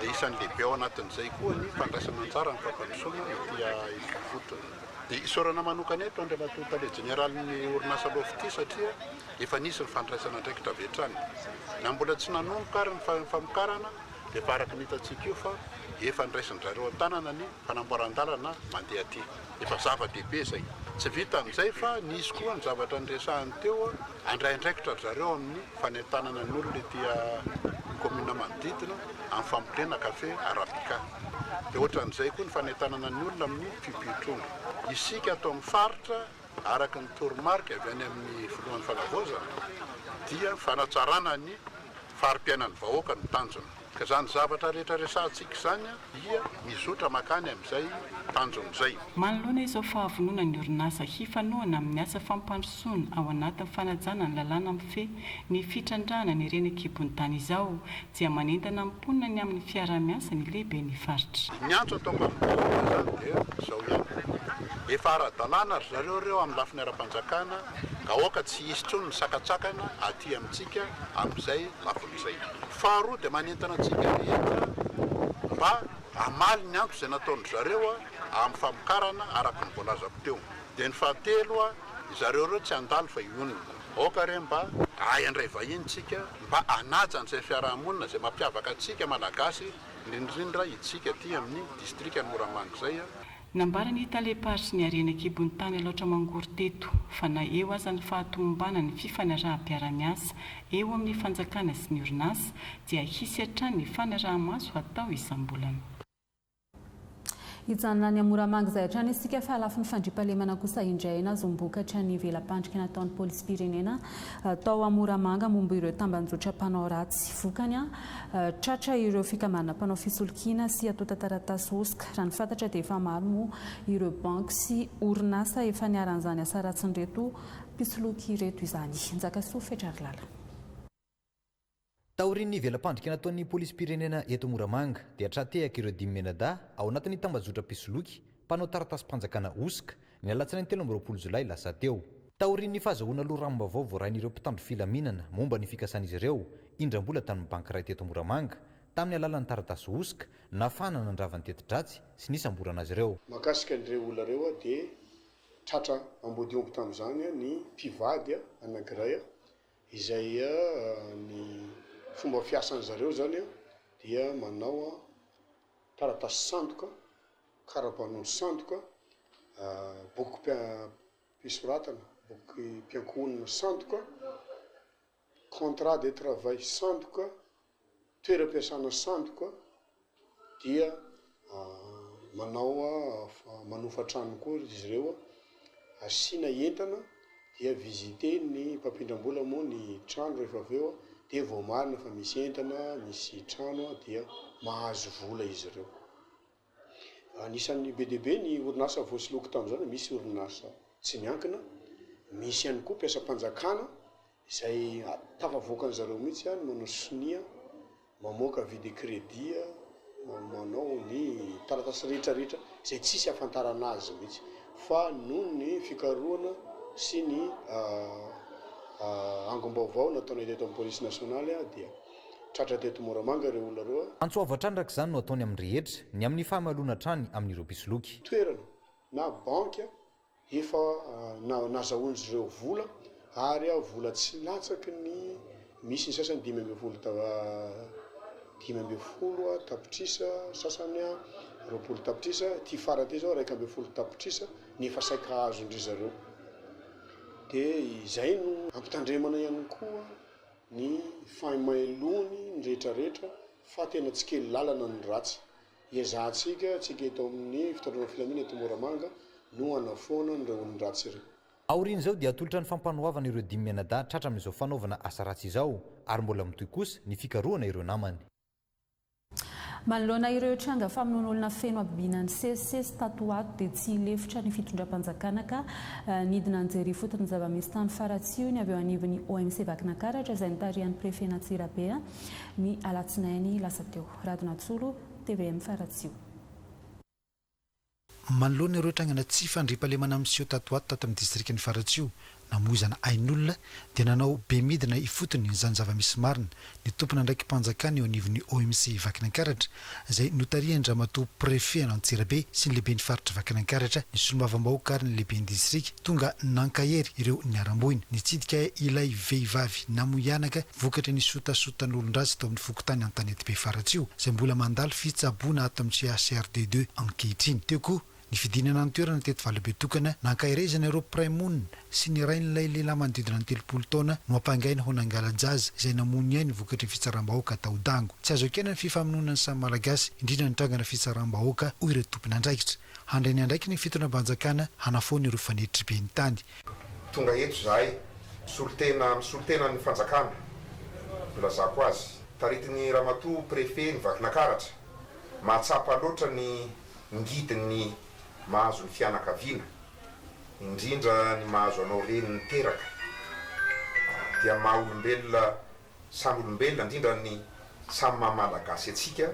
dia isan'ny lehibe ao anatin'izay koa ny fandraisana anjara amin'ny fampandrosoana ety ifotony. Dia isaorana manokana eto Andriamatoa Tale Jeneralin'ny orinasa Lofty satria efa nisy ny fandraisana andraikitra avy hatrany. Na mbola tsy nanomboka ary ny famokarana dia efa araka ny hitantsika io fa efa niraisin-dRareo an-tanana ny fanamboaran-dalana mandeha aty. Efa zava-dehibe izay. Tsy vitan'izay fa nisy koa ny zavatra niresahany teo, handray andraikitra ry zareo amin'ny fanentanana ny olona ety kaominina manodidina amin'ny fambolena kafe arabica. Dia ohatran'izay koa ny fanentanana ny olona amin'ny fiompian-trondro. Isika ato amin'ny faritra, araka ny toromarika avy any amin'ny filohan'ny Fanavaozana, dia fanatsarana ny fari-piainan'ny vahoaka no tanjona. Ka izany zavatra rehetra resahantsika izany dia mizotra mankany amin'izay tanjona izay. Manoloana izao fahavononan'ny orinasa hifanohana amin'ny asa fampandrosoana ao anatin'ny fanajana ny lalàna mifehy ny fitrandrahana ny harena an-kibon'ny tany izao dia manentana ny mponina ny amin'ny fiaraha-miasa ny lehiben'ny faritra. Ny antso ataoko amin'ny vahoaka izany dia izao ihany, efa ara-dalàna ry zareo ireo amin'ny lafiny ara-panjakana ka aoka tsy hisy intsony ny sakantsakana aty amintsika amin'izay lafiny izay. Faharoa dia manentana antsika rehetra mba hamaly ny antso izay nataon-dry zareo amin'ny famokarana araka ny voalazako teo. Dia ny fahatelo, zareo ireo tsy handalo fa hionona. Aoka re mba hahay handray vahiny tsika, mba hanaja an'izay fiarahamonina izay mampiavaka antsika Malagasy, indrindrindra itsika aty amin'ny distrikan'i Moramanga izay. Nambaran'ny talem-paritry ny harena an-kibon'ny tany Alaotra Mangoro teto fa na eo aza ny fahatomombanan'ny fifanaraham-piarahamiasa eo amin'ny fanjakana sy ny orinasa dia hisy hatrany ny fanaraha-maso hatao isam-bolana. Hijanona any Moramanga izay hatrany isika fa lafiny fandriampahalemana kosa indray nahazoam-bokatra ny vela-pandrika nataon'ny polisim-pirenena tao Moramanga momba ireo tambanjotra mpanao ratsy. Vokany, tratra ireo fikambanana mpanao fisolokiana sy antontan-taratasy hosoka. Raha ny fantatra dia efa maro moa ireo banky sy orinasa efa niharan'izany asa ratsin'ireto mpisoloky ireto izany. Njakasoa Fetrarilala. Taorian'ny vela-pandrika nataon'ny polisim-pirenena eto Moramanga dia tra-tehaka ireo dimy mianadahy ao anatin'ny tambajotra mpisoloky mpanao taratasim-panjakana hosoka, ny alatsinainy 23 jolay lasa teo. Taorian'ny fahazahoana loharanom-baovao voarain'ireo mpitandro filaminana momba ny fikasan'izy ireo hindram-bola tamin'ny banky iray teto Moramanga tamin'ny alalan'ny taratasy hosoka, nahafahana nandrava ny teti-dratsy sy nisamborana azy ireo. Mahakasika an'ireo olona ireo dia tratra ambodiomby tamin'izany ny mpivady anankiray Izay ny fomba fiasan zareo zany dia manao taratasy sandoka, karapanondro sandoka, boky pisoratana, boky mpiankohonana sandoka, contrat de travail sandoka, toeram-piasana sandoka dia manao manofa trano koa izy ireo, asiana entana dia visiter ny mpampindram-bola moa ny trano rehefa avy eo dia voamarina fa misy entana, misy trano dia mahazo vola izy ireo. Anisan'ny be dia be ny orinasa voasoloky tamin'izany, misy orinasa tsy miankina, misy ihany koa mpiasam-panjakana izay tafavoakan-dry zareo mihitsy ny manao sonia, mamoaka avis de crédit, manao ny taratasy rehetra rehetra izay tsisy ahafantarana azy mihitsy fa noho ny fikarohana sy ny angom-baovao nataonay teto amin'ny polisy nasionaly dia tratra teto Moramanga ireo olona ireo. Antso avo hatrany araka izany no ataony amin'ny rehetra ny amin'ny fahamaloana hatrany amin'ireo mpisoloky. Toerana na banky Efa nazahoan'izy ireo vola ary vola tsy latsaky ny misy ny sasany 15 15 tapitrisa, sasany 20 tapitrisa, ity farany ity izao 11 tapitrisa ny efa saika azon-dry zareo. Dia izay no ampitandremana ihany koa ny fahaimailony ny rehetrarehetra fa tena tsy kely lalana ny ratsy. Iezahantsika, tsika eto amin'ny fitandroana filamina eto Moramanga no hanafoana an'ireo olon-dratsy ireo. Aorian'izao dia atolotra ny fampanoavana ireo dimy mianadahy tratra amin'izao fanaovana asa ratsy izao ary mbola mitohy kosa ny fikarohana ireo namany. Manoloana ireo tranga famonoan'olona feno habibiana nisesisesy tato ho ato dia tsy hilefitra ny fitondram-panjakana ka nidina nijery ifotony ny zava-misy tany Faratsiho ny avy eo anivon'ny OMC Vakinankaratra izay notarihan'ny prefen'Antsirabe ny alatsinainy lasa teo. Radonantsolo, tvm Faratsiho. Manoloana ireo trangana tsy fandriampahalemana miseho tato ho ato tato amin'ny distrikan'i Faratsiho, namoizana ain'olona, dia nanao be midina ifotony izany zava-misy marina ny tompon'andraiki-panjakana eo anivon'ny OMC Vakinankaratra, izay notarihan-dRamatoa Préfet an'Antsirabe sy ny lehiben'ny faritr'i Vakinankaratra, ny solombavambahoaka ary ny lehiben'ny distrika, tonga nankahery ireo niharam-boina. Nitsidika ilay vehivavy namoy anaka vokatry ny sotasotan'olon-dratsy tao amin'ny fokontany Antanetibe Faratsiho, izay mbola mandalo fitsaboana ato amin'ny CHRD ii ankehitriny. Teo koa ny fidinana an-toerana teto Valabetokana nankaherezana ireo mpiray monina sy ny rain'ilay lehilahy manodidina ny 30 taona nohampangaina ho nangala-jaza izay namoy ny ainy vokatry ny fitsaram-bahoaka tao Dango. Tsy azo ekena ny fifamonoana ny samy Malagasy, indrindra ny trangana fitsaram-bahoaka, hoy ireo tompon'andraikitra. Handray ny andraikiny ny fitondram-panjakana hanafoana ireo fanetriben'ny tany. Tonga eto izahay, misolo tena misolo tena ny fanjakana, no lazako azy. Taritin'i Ramatoa Préfet ny Vakinakaratra. Mahatsapa loatra ny ngidin'ny mahazo ny fianakaviana, indrindra ny mahazo anao reny niteraka. Dia maha olombelona samy olombelona, indrindra ny samy maha Malagasy antsika,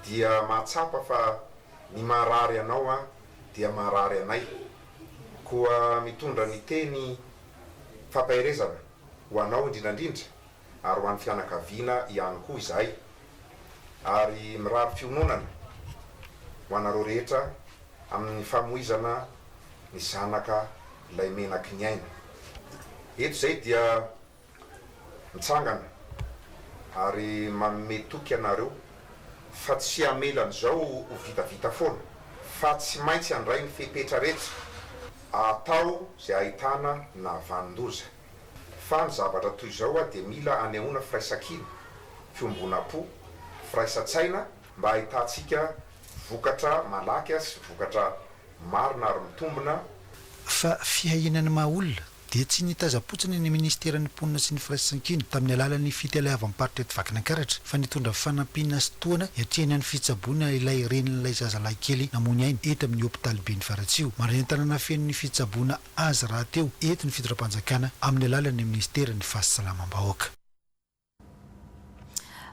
dia mahatsapa fa ny maharary anao an dia maharary anay. Koa mitondra ny teny fampaherezana ho anao indrindra indrindra ary ho an'ny fianakaviana ihany koa izahay ary mirary fiononana ho anareo rehetra amin'ny famoizana ny zanaka ilay menaky ny aina. Eto izay dia mitsangana ary manome toky anareo fa tsy hamela an'izao ho vitavita foana fa tsy maintsy handray ny fepetra rehetra atao izay ahitana ny nahavanon-doza. Fa ny zavatra toy izao dia mila anehoana firaisankina, fiombonam-po, firaisan-tsaina mba ahitantsika vokatra malaky sy vokatra marina ary mitombina. Fa fiahiana ny maha olona dia tsy nitazam-potsiny ny minisiteran'ny Mponina sy ny Firaisankina tamin'ny alalan'ny fitaleavam-paritra eto Vakinankaratra fa nitondra fanampiana sy tohana hiatrehana ny fitsaboana ilay renin'ilay zazalahy kely namoy ny ainy eto amin'ny hopitaliben'i Faratsiho. Mandray an-tanana feno ny fitsaboana azy rahateo eto ny fitondram-panjakana amin'ny alalan'ny minisiteran'ny Fahasalamam-bahoaka.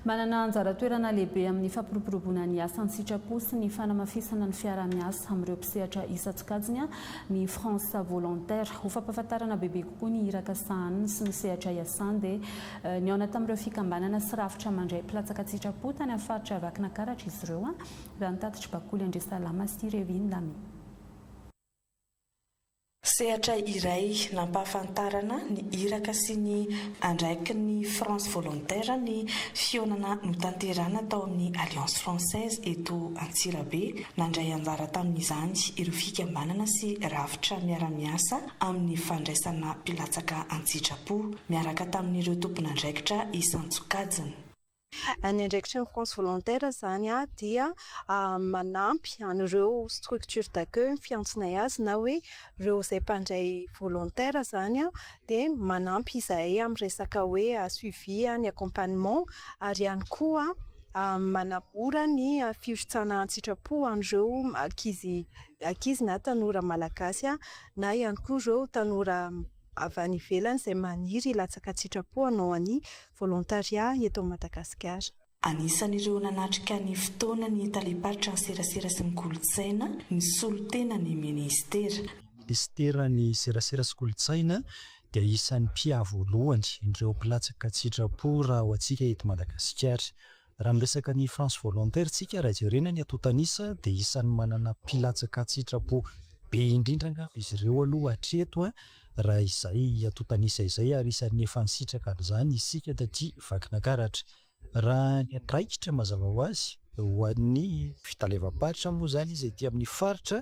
Manana anjara toerana lehibe amin'ny fampiroboroboana ny asa an-tsitrapo sy ny fanamafisana ny fiaraha-miasa amin'ireo mpisehatra isan-tsokajiny ny France Volontaire. Ho fampahafantarana bebe kokoa ny iraka sahaniny sy ny sehatra iasany dia nihaona tamin'ireo fikambanana sy rafitra mandray mpilatsaka an-tsitrapo tany amin'ny faritra Vakinankaratra izy ireo, raha ny tatitr'i Bakoly Andriasalama sy Revin Lamy. Sehatra iray nampahafantarana ny iraka sy ny andraikiny France Volontaire ny fihaonana notanterahina tao amin'ny Alliance Française eto Antsirabe. Nandray anjara tamin'izany ireo fikambanana sy rafitra miara-miasa amin'ny fandraisana mpilatsaka an-tsitrapo, miaraka tamin'ireo tompon'andraikitra isan-tsokajiny. Ny andraikitry ny France Volontaire izany dia manampy an'ireo structure d'accueil ny fiantsonay azy na hoe ireo izay mpandray volontaire izany dia manampy izahay amin'ny resaka hoe suivi, ny accompagnement ary ihany koa manamora ny firotsahana an-tsitrapo an'ireo ankizy ankizy na tanora malagasy na ihany koa ireo tanora avy any ivelany izay maniry hilatsaka an-tsitrapo hanao ny volontariat eto Madagasikara. Anisan'ireo nanatrika ny fotoana ny talem-paritry ny serasera sy ny kolontsaina, nisolo tena ny minisitera. Minisiteran'ny serasera sy kolontsaina dia isan'ny mpiahy voalohany ireo mpilatsaka an-tsitrapo raha ho antsika eto Madagasikara. Raha miresaka ny France Volontaire tsika, raha jerena ny antontan'isa dia isan'ny manana mpilatsaka an-tsitrapo be indrindra angamba izy ireo aloha hatreto raha izay antontan'isa izay ary isan'ny efa nisitraka an'izany isika taty Vakinakaratra. Raha ny andraikitra mazava ho azy, ho an'ny fitaleavam-paritra moa izany izy aty amin'ny faritra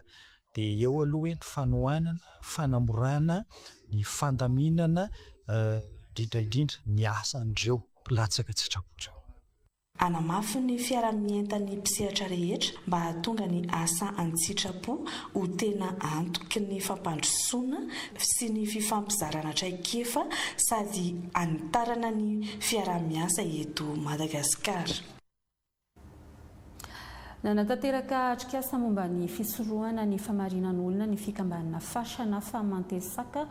dia eo aloha hoe ny fanohanana, fanamorana, ny fandaminana indrindra indrindra ny asan'ireo mpilatsaka an-tsitrapo ireo. Hanamafy ny fiaraha-mientan'ny mpisehatra rehetra mba hahatonga ny asa an-tsitrapo ho tena antoky ny fampandrosoana sy ny fifampizarana traikefa sady hanitarana ny fiaraha-miasa eto Madagasikara. Nanatanteraka atrikasa momba ny fisorohana ny famarinan'olona ny fikambanana Fasha na Famantesaka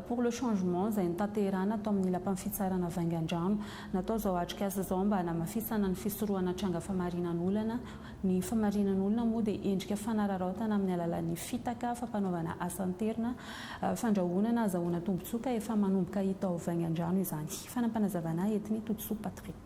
pour le changement izay notanterahina tao amin'ny lapan'ny fitsarana Vaingandrano. Natao izao atrikasa izao mba hanamafisana ny fisorohana tranga famarinan'olana. Ny famarinan'olona moa dia endrika fanararaotana amin'ny alalan'ny fitaka, fampanaovana asa an-terina, fandrahonana azahoana tombontsoa ka efa manomboka hita ao Vaingandrano izany. Fanampanazavanà entin'i Todisoa Patrick.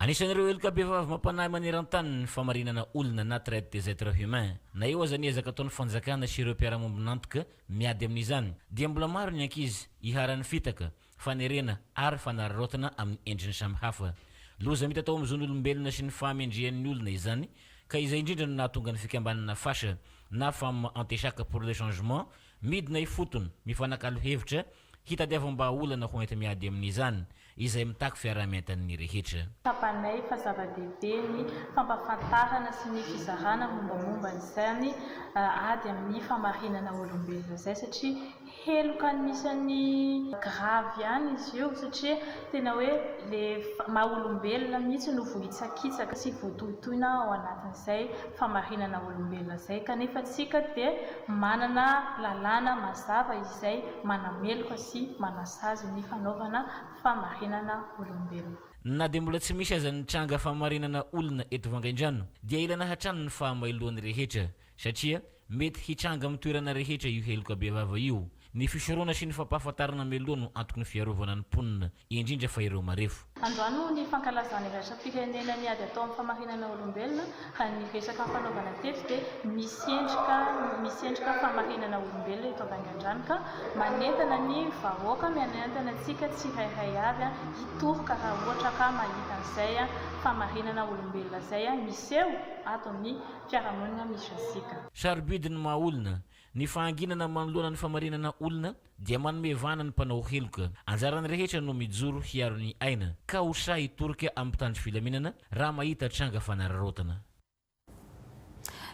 Anisan'ireo heloka bevava mampanahy maneran-tany ny famarinana olona na traite des êtres humains. Na eo aza ny ezaka ataon'ny fanjakana sy ireo mpiara-mombon'antoka miady amin'izany, dia mbola maro ny ankizy iharan'ny fitaka, fanerena ary fanararaotana amin'ny endriny samihafa. Loza mitatao amin'ny zon'olombelona sy ny fahamendrehan'ny olona izany, ka izay indrindra no nahatonga ny fikambanana Fasha na Femmes Antechac pour le Changement midina ifotony mifanakalo hevitra hitadiavam-bahaolana ho enti-miady amin'izany, izay mitaky fiaraha-mientan'ny rehetra. Tsapanay fa zava-dehibe ny fampahafantarana sy ny fizarana mombamomba an'izany ady amin'ny famarinana olombelona izay satria heloka anisan'ny grave ihany izy io satria tena hoe le maha olombelona mihitsy no voahitsakitsaka sy voatohitohina ao anatin'izay famarinana olombelona izay kanefa tsika dia manana lalàna mazava izay manameloka sy manasazy ny fanaovana famarinana olombelona. Na dia mbola tsy misy aza ny tranga famarinana olona eto Vangaindrano dia ilana hatrany ny fahamailoan'ny rehetra satria mety hitranga amin'ny toerana rehetra io heloka bevava io. Ny fisorohana sy ny fampahafantarana mialoha no antoky ny fiarovana ny mponina, indrindra fa ireo marefo. Androany moa ny fankalazana iraisam-pirenena ny ady atao amin'ny famarinana olombelona, raha ny resaka nifanaovana teto dia misy endrika misy endrika famarinana olombelona eto Vaingandrano ka manentana ny vahoaka, manentana antsika tsirairay avy hitoroka raha ohatra ka mahita an'izay famarinana olombelona izay miseho ato amin'ny fiarahamonina misy antsika. Sarobidy ny maha olona. Ny fahanginana manoloana ny famarinana olona dia manome vahana ny mpanao heloka. Anjaran'ny rehetra no mijoro hiaro ny aina, ka ho sahy hitorika amin'ny mpitandro filaminana raha mahita tranga fanararaotana.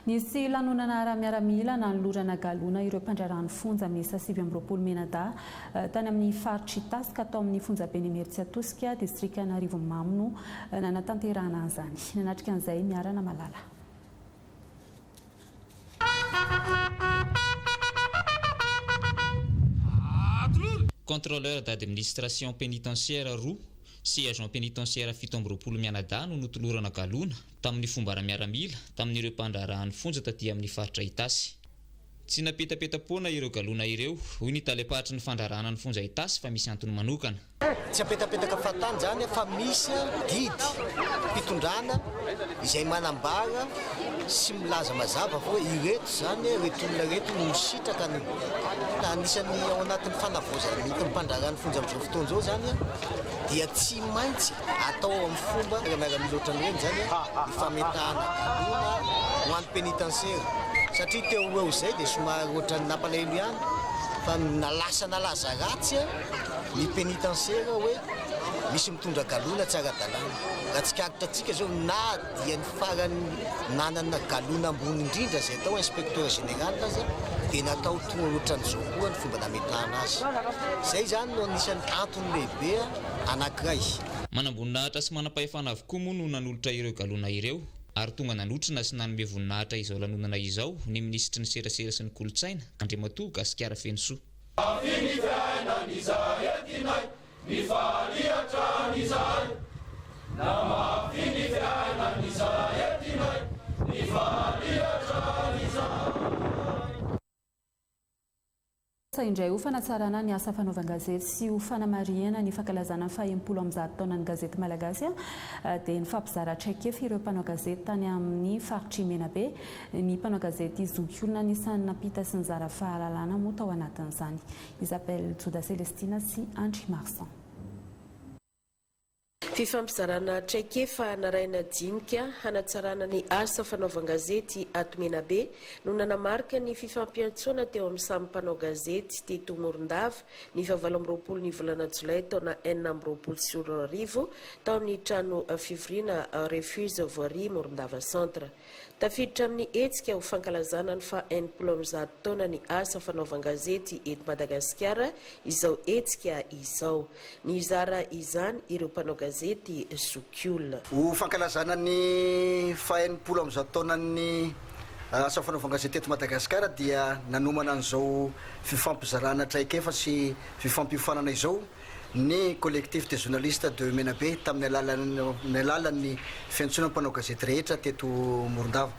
Nisy lanonana ara-miaramila nanolorana galona ireo mpandraharaha ny fonja miisa 29 mianadahy tany amin'ny faritr'Itasy ka tao amin'ny fonjaben'Imerintsiatosika, distrikan'Arivonimamo no nanatanterahana an'izany. Nanatrika an'izay Miarana Malala. Contrôleur d'administration pénitentiaire roa sy agent pénitentiaire 27 mianadahy no notolorana galona tamin'ny fomba ara-miaramila tamin'ireo mpandraharahan'ny fonja taty amin'ny faritra Itasy. Tsy napetapeta-poana ireo galona ireo, hoy ny talem-paritry ny fandraharahana ny fonja Itasy fa misy antony manokana. Tsy apetapetaka fahatany izany fa misy didy fitondrana izay manambara sy milaza mazava fa hoe ireto izany ireto olona ireto no misitraka ny anisan'ny ao anatin'ny fanavaozana nentin'ny mpandraharaha ny fonja amin'izao fotoana izao izany dia tsy maintsy atao amin'ny fomba miaramila ohatran'ireny izany ny fametahana galona ho an'ny pénitentiaire satria teo ho eo izay dia somary ohatran'ny nampalahelo ihany fa lasa nalaza ratsy Ny pénitentiaire hoe misy mitondra galona tsy ara-dalàna. Raha tsikaritra antsika izao na dia ny farany nanana galona ambony indrindra izay atao inspecteur général aza dia natao toa ohatran'izao koa ny fomba nametrahana azy. Izay izany no anisan'ny antony lehibe anankiray. Manamboninahitra sy manampahefana avokoa moa no nanolotra ireo galona ireo ary tonga nanotrona sy nanome voninahitra izao lanonana izao ny minisitry ny serasera sy ny kolontsaina, Andriamatoa Gasikara Fenosoa. Mafy ny fiainana izay entinay, mifaly hatrany izahay. Na mafy ny fiainana izay entinay, mifaly hatrany izahay. Asa indray ho fanatsarana ny asa fanaovan-gazety sy ho fanamarihana ny fankalazana ny faha 160 taonan'ny gazety malagasy dia nifampizara traikefa ireo mpanao gazety tany amin'ny faritr'i Menabe Ny mpanao gazety zokiolona anisan'ny nampita sy nizara fahalalana moa tao anatin'izany. Isabelle Joda Celestina sy Andry Marsan. Fifampizarana traikefa narahina dinika hanatsarana ny asa fanaovan-gazety ato Menabe no nanamarika ny fifampiantsoana teo amin'ny samy mpanao gazety teto Morondava ny faha 28 ny volana jolay taona 2026 tao amin'ny trano fivoriana Refuge Voirie Morondava Centre. Tafiditra amin'ny hetsika ho fankalazana ny faha 160 taonan'ny asa fanaovan-gazety eto Madagasikara izao hetsika izao. Nizara izany ireo mpanao gazety zokiolona. Ho fankalazana ny faha 160 taonan'ny asa fanaovan-gazety eto Madagasikara dia nanomana an'izao fifampizarana traikefa sy fifampiofanana izao ny Collectif des journalistes de Menabe tamin'ny alalan'ny alalan'ny fiantsoana mpanao gazety rehetra teto Morondava.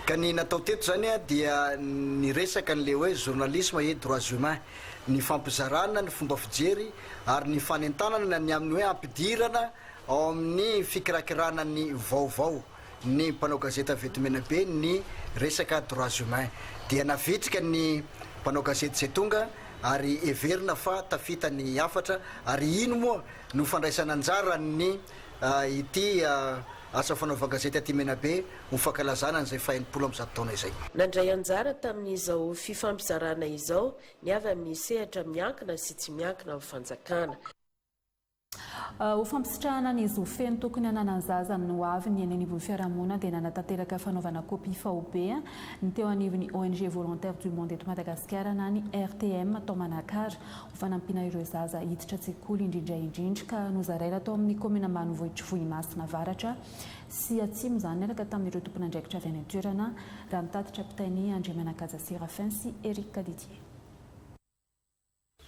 Ka ny natao teto izany dia niresaka an'ilay hoe journalisme et droits humains, ny fampizarana ny fomba fijery ary ny fanentanana ny amin'ny hoe hampidirana ao amin'ny fikirakirana ny vaovao ny mpanao gazety avy eto Menabe ny resaka droits humains. Dia navitrika ny mpanao gazety izay tonga ary heverina fa tafita ny hafatra ary ino moa no fandraisana anjara ny ity asa fanaovan-gazety aty Menabe ho fankalazana an'izay faha 160 taona izay. Nandray anjara tamin'izao fifampizarana izao ny avy amin'ny sehatra miankina sy tsy miankina amin'ny fanjakana. Ho fampisitrahana ny zo feno tokony hananan'ny zaza amin'ny ho aviny eny anivon'ny fiarahamonina dia nanatanteraka fanaovana kopia faobe ny teo anivon'ny ong Volontaires du Monde eto Madagasikara na ny RTM tao Manakara ho fanampiana ireo zaza hiditra an-tsekoly indrindra indrindra ka nozaraina tao amin'ny kaomina ambanivohitr'i Vohimasina Avaratra sy Atsimo izany niaraka tamin'ireo tompon'andraikitra avy any an-toerana raha ny tatitra ampitain'i Andriamanakaja Séraphin sy Eric Didier.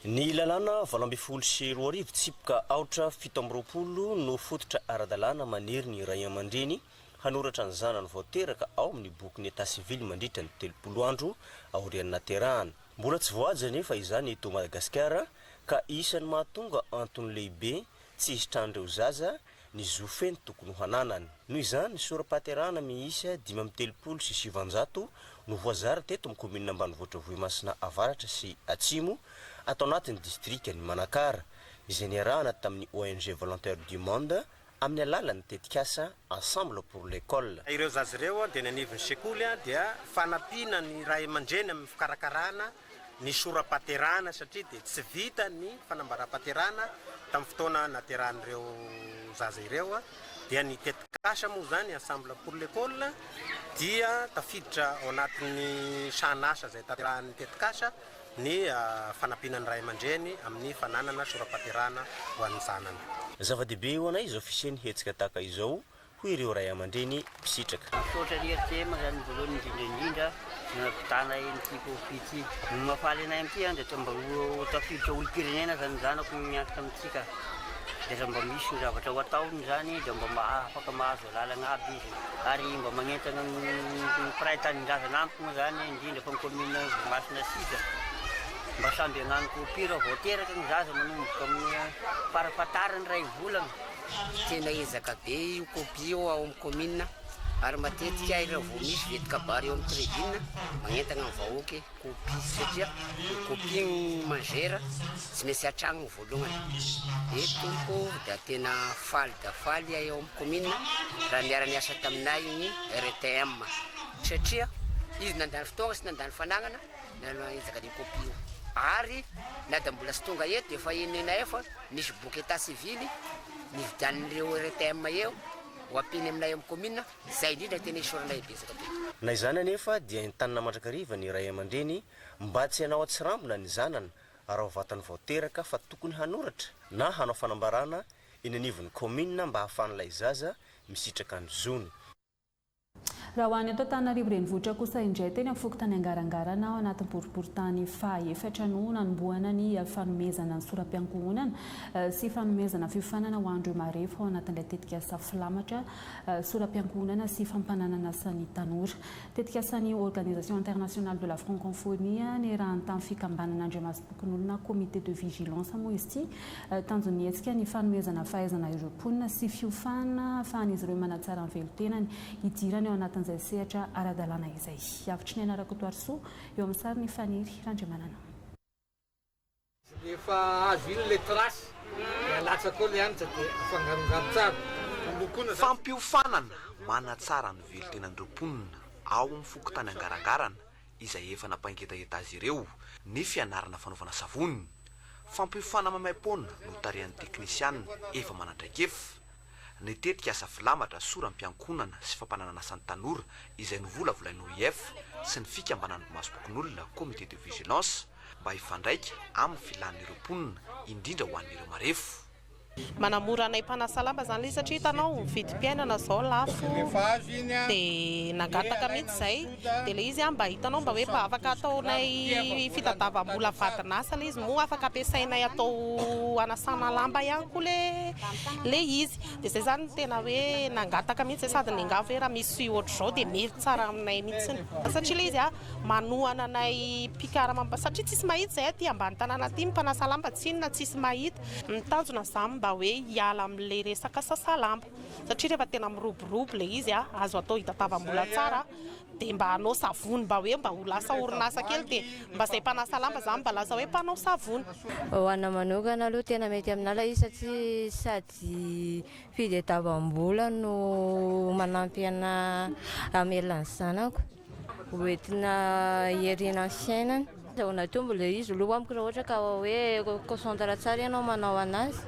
Ny lalàna 2018 tsipika aotra 27 no fototra ara-dalàna manery ny ray aman-dreny hanoratra ny zanany vao teraka ao amin'ny bokin'ny état civil mandritra ny 30 andro aorian'ny naterahana. Mbola tsy voahaja anefa izany eto Madagasikara ka isan'ny mahatonga antony lehibe tsy hisitrahan'ireo zaza ny zo feno tokony ho hananany. Noho izany, sora-pahaterahana miisa 935 no voazara teto amin'ny kaominina ambanivohitra Vohimasina Avaratra sy Atsimo, ato anatin'ny distrikan'i Manakara, izay niarahana tamin'ny ONG Volontaires du Monde amin'ny alalan'ny tetikasa Ensemble pour l'école. Ireo zaza ireo dia ny anivon'ny sekoly dia fanampiana ny ray aman-dreny amin'ny fikarakarana ny sora-pahaterahana satria dia tsy vita ny fanambaram-pahaterahana tamin'ny fotoana naterahan'ireo zaza ireo dia ny tetikasa moa izany Ensemble pour l'école dia tafiditra ao anatin'ny sahan'asa izay tanterahan'ny tetikasa ny fanampiana ny ray aman-dreny amin'ny fananana sora-pahaterahana ho an'ny zanany. Zava-dehibe ho anay izao fisian'ny hetsika tahaka izao hoy ireo ray aman-dreny mpisitraka. Misaotra ny RTM zany voalohany indrindra indrindra nampitana an'ity copie ity. Ny mahafaly anay amin'ity an dia mba ho tafiditra olom-pirenena zany ny zanako miankina amintsika. Dia raha mba misy ny zavatra ho ataony zany dia mba afaka mahazo alalana aby izy. Ary mba magnentana ny mpiray tanindrazana amiko moa zany indrindra fa ny commune Vohimasina Sud mba samby hagnano copie raha vao teraka ny zaza manomboka amin'ny farafahatarany iray volana. Tena ezaka be io copie io ao amin'ny commune ary matetika raha vao misy vety kabary eo amin'ny tribune magnentana ny vahoaka hoe copie satria ny copie no mangera tsy maintsy hatragny voalohany. Eto tompoko da tena faly da faly ahay ao amin'ny commune raha niara niasa taminay ny RTM satria izy nandany fotoagna sy nandany fanagnana nanao ezaka ny copie io ary na da mbola tsy tonga eto efa henonay fa Misy boky état civil nividianin'ireo RTM eo ho ampiany aminay amin'ny commune, izay indrindra no tena isaoranay betsaka be. Na izany anefa dia entanina mandrakariva ny ray aman-dreny mba tsy hanao atsirambina ny zanany raha vatany vao teraka fa tokony hanoratra na hanao fanambarana eny anivon'ny kaominina mba hahafahan'ilay zaza misitraka ny zony. Raha ho an'ny eto Antananarivo Renivohitra kosa indray, teny amin'ny fokontany Angarangarana ao anatin'ny boriborintany faha-efatra no nanombohana ny fanomezana ny sora-piankohonana sy fanomezana fiofanana ho an'ireo marefo ao anatin'ilay tetikasa Filamatra sora-piankohonana sy fampananan'asa ny tanora. Tetikasan'ny Organisation Internationale de la Francophonie niarahany tamin'ny fikambanana Andriamasom-pokonolona Comité de Vigilance moa izy ity. Tanjon'ny hetsika ny fanomezana fahaizana ireo mponina sy fiofanana ahafahan'izy ireo manatsara ny velon-tenany hidirany ao anatin'izay sehatra ara-dalàna izay. Avotry ny Aina Rakotoarisoa, eo amin'ny sary ny Faniry Randriamanana. Efa azo iny le trace. Dia alatsaka ao ilay hanitra dia afangarongaro tsara. Nolokoina izany. Fampiofanana manatsara ny velon-tenan'ireo mponina ao amin'ny fokontany Angarangarana izay efa nampangetaheta azy ireo ny fianarana fanaovana savony. Fampiofanana maimaim-poana notarihan'ny teknisiana efa manan-traikefa. Ny tetikasa filamatra soram-piankohonana sy fampananan'asa ny tanora izay novolavolain'ny OIF sy ny fikambanan'ny mpimasom-pokonolona Comité de vigilance mba hifandraika amin'ny filan'ireo mponina indrindra ho an'ireo marefo. Manamora anay mpanasa lamba zany le izy satria hitanao ny vidim-piainana zao lafo de nangataka mihitsy zay de le izy an mba hitanao mba hoe mba afaka ataonay fitadavam-bola vadin'asa le izy moa afaka ampiasainay atao hanasana lamba ihany koa le le izy de zay zany no tena hoe nangataka mihitsy zay sady niangavy hoe raha misy ohatr'izao de mety tsara aminay mihitsy satria le izy an manohana anay mpikarama satria tsisy mahita zay aty ambany tanàna aty ny mpanasa lamba tsinona tsisy mahita. Ny tanjona zany mba hoe hiala amin'ilay resaka sasa lamba satria rehefa tena miroborobo ilay izy azo atao hitatavam-bola tsara dia mba hanao savony mba hoe mba ho lasa orinasa kely dia mba izay mpanasa lamba zany mba lasa hoe mpanao savony. Ho ana manokana aloha tena mety aminà ilay izy satria sady fitadiavam-bola no manampy ana hamelona ny zanako. Ho entina hiarinana ny fiainana. Azahoana tombony ilay izy aloha amiko raha ohatra ka hoe concentre tsara ianao manao anazy.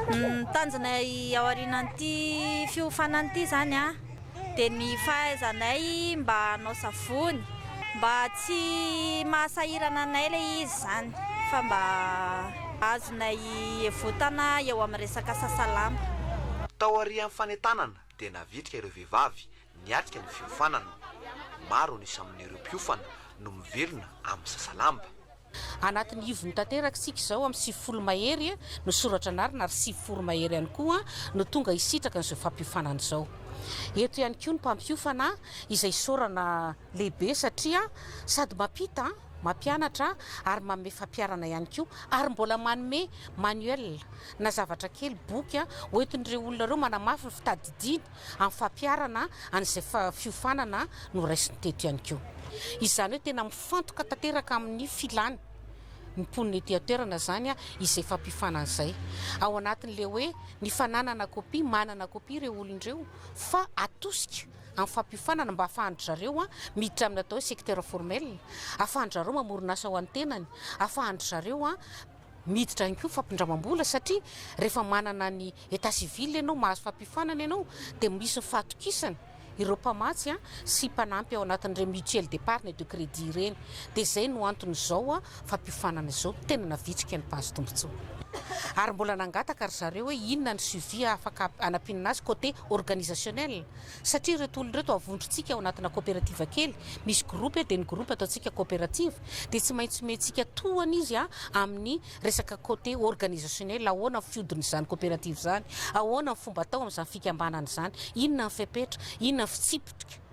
Ny tanjonay aorianan'ity fiofanana ity izany dia ny fahaizanay mba hanao savony, mba tsy mahasahirana anay ilay izy izany fa mba azonay evotana eo amin'ny resaka sasa lamba. Taorian'ny fanentanana dia navitrika ireo vehivavy niatrika ny fiofanana. Maro ny isa amin'ireo mpiofana no mivelona amin'ny sasalamba. Anatin'ny ivony tanteraka isika izao amin'ny 90 mahery no soratra anarana ary 90 mahery ihany koa no tonga hisitraka an'izao fampiofanana izao. Eto ihany koa ny mpampiofana izay isaorana lehibe satria sady mampita, mampianatra ary manome fampiharana ihany koa ary mbola manome manuel na zavatra kely, boky hoentin'ireo olona ireo manamafy ny fitadidiany amin'ny fampiharana an'izay fiofanana noraisiny teto ihany koa. Izany hoe tena mifantoka tanteraka amin'ny filàna ny mponina ety an-toerana izany izay fampiofanana izay. Ao anatin'ilay hoe ny fananana kopia, manana kopia ireo olona ireo fa atosika amin'ny fampiofanana mba ahafahan-dry zareo miditra amin'ny atao hoe secteur formel, ahafahan-dry zareo mamorona asa ho an'ny tenany, ahafahan-dry zareo Miditra ihany koa fampindramam-bola satria rehefa manana ny état civil ianao, mahazo fampiofanana ianao dia misy ny fahatokisana ireo mpamatsy sy mpanampy ao anatin'ireny mutuelle d'épargne et de crédit ireny. Dia izay no anton'izao fampiofanana izao, tena navitrika ny mpahazo tombontsoa. Ary mbola nangataka ry zareo hoe inona ny suivi afaka hanampiana azy côté organisationnel. Satria ireto olona ireto avondrontsika ao anatina coopérative kely, misy groupe dia ny groupe ataontsika coopérative, dia tsy maintsy omentsika tohana izy amin'ny resaka côté organisationnel, ahoana ny fihodin'izany coopérative izany, ahoana ny fomba atao amin'izany fikambanana izany, inona ny fepetra, inona ny fitsipika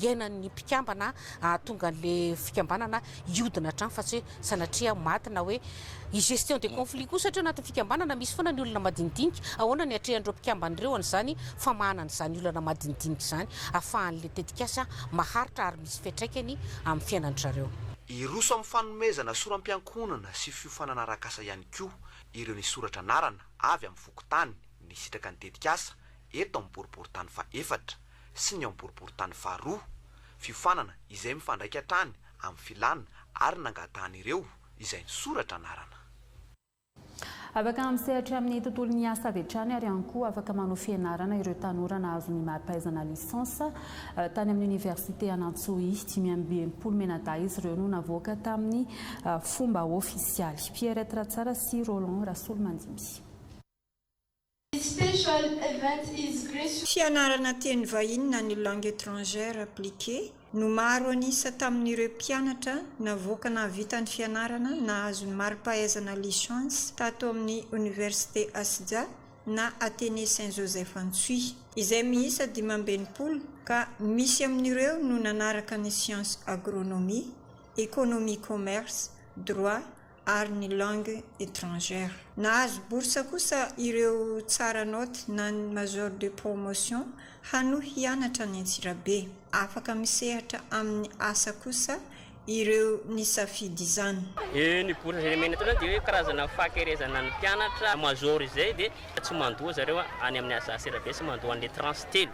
iainan'ny mpikambana hahatonga an'ilay fikambanana hiodina hatrany fa tsy hoe sanatria maty na hoe i gestion des conflits koa satria anatin'ny fikambanana misy foana ny olona madinidinika, ahoana ny atrehan'ireo mpikambana ireo an'izany famahana an'izany olana madinidinika izany ahafahan'ilay tetikasa maharitra ary misy fiantraikany amin'ny fiainan-dry zareo. Hiroso amin'ny fanomezana soram-piankohonana sy fiofanana arak'asa ihany koa ireo nisoratra anarana avy amin'ny fokontany nisitraka ny tetikasa eto amin'ny boriborintany fahefatra sy ny ao amin'ny boriborintany faharoa, fiofanana izay mifandraika hatrany amin'ny filàna ary nangatahan'ireo izay nisoratra anarana. Afaka misehatra amin'ny tontolon'ny asa avy hatrany ary ihany koa afaka manao fianarana ireo tanora nahazo ny mari-pahaizana licence tany amin'ny oniversite an'Antsohihy. 65 mianadahy izy ireo no navoaka tamin'ny fomba ofisialy. Pierrette Ratsara sy Roland Rasolomandimby. Fianarana teny vahiny na ny langue étrangère appliquée no maro an'isa tamin'ireo mpianatra navoaka nahavita ny fianarana nahazo ny mari-pahaizana licence tato amin'ny Oniversite ASJA na Athénée Saint Joseph Antsohihy, izay miisa 65 ka misy amin'ireo no nanaraka ny science agronomie, économie commerce, droit ary ny langue étrangère. Nahazo bourse kosa ireo tsara naoty na ny major de promotion hanohy hianatra any Antsirabe. Afaka misehatra amin'ny asa kosa ireo nisafidy izany. Ny bourse izay nomena teo zany dia hoe karazana fahakerezana ny mpianatra major izay dia tsy mandoa zareo any amin'ny ASRB sy mandoa an'ilay tranche telo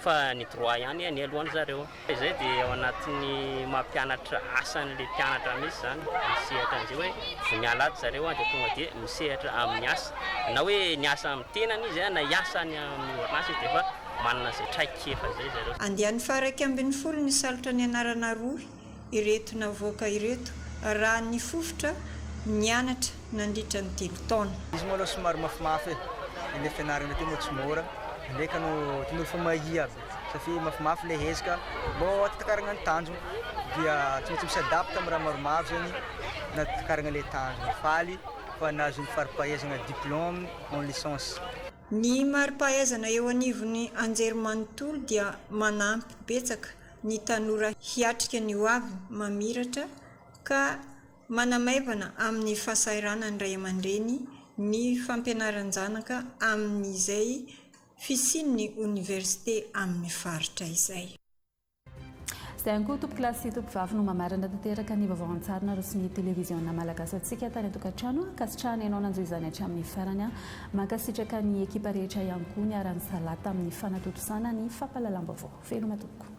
fa ny droit ihany ny alohan'ny zareo. Izay dia ao anatin'ny maha mpianatra asan'ilay mpianatra mihitsy izany misehatra an'izay hoe vao miala ato zareo dia tonga dia misehatra amin'ny asa na hoe ny asa amin'ny tenany izy na hiasa any amin'ny orinasa izy dia efa manana izay traikefa izay zareo. Andiany faha-11 nisalotra ny anarana rohy ireto navoaka ireto raha nifofotra nianatra nandritra ny telo taona. Izy moa aloha somary mafimafy e, ilay fianarana aty moa tsy mora, ndraiky anao ohatran'ny olo efa mahia aby satria mafimafy ilay hezaka mbô hahatakarana ny tanjona dia tsy maintsy mi-s'adapte amin'ny raha maromaro zegny nahatakarana ilay tanjona, faly fa nahazo ny fari-pahaizana diplôme en licence. Ny mari-pahaizana eo anivon'ny anjerimanontolo dia manampy betsaka ny tanora hiatrika ny hoavy mamiratra ka manamaivana amin'ny fahasahiranan'ny ray aman-dreny ny fampianaran-janaka amin'izay fisian'ny oniversite amin'ny faritra izay. Izay ihany koa tompokolahy sy tompovavy no mamarana tanteraka ny vaovao an-tsary naroson'ny televiziona malagasy antsika tany an-tokantrano. Ankasitrahana ianao nanjo izany hatramin'ny farany. Mankasitraka ny ekipa rehetra ihany koa niara-nisalahy tamin'ny fanatontosana ny fampahalalam-baovao. Veloma tompoko.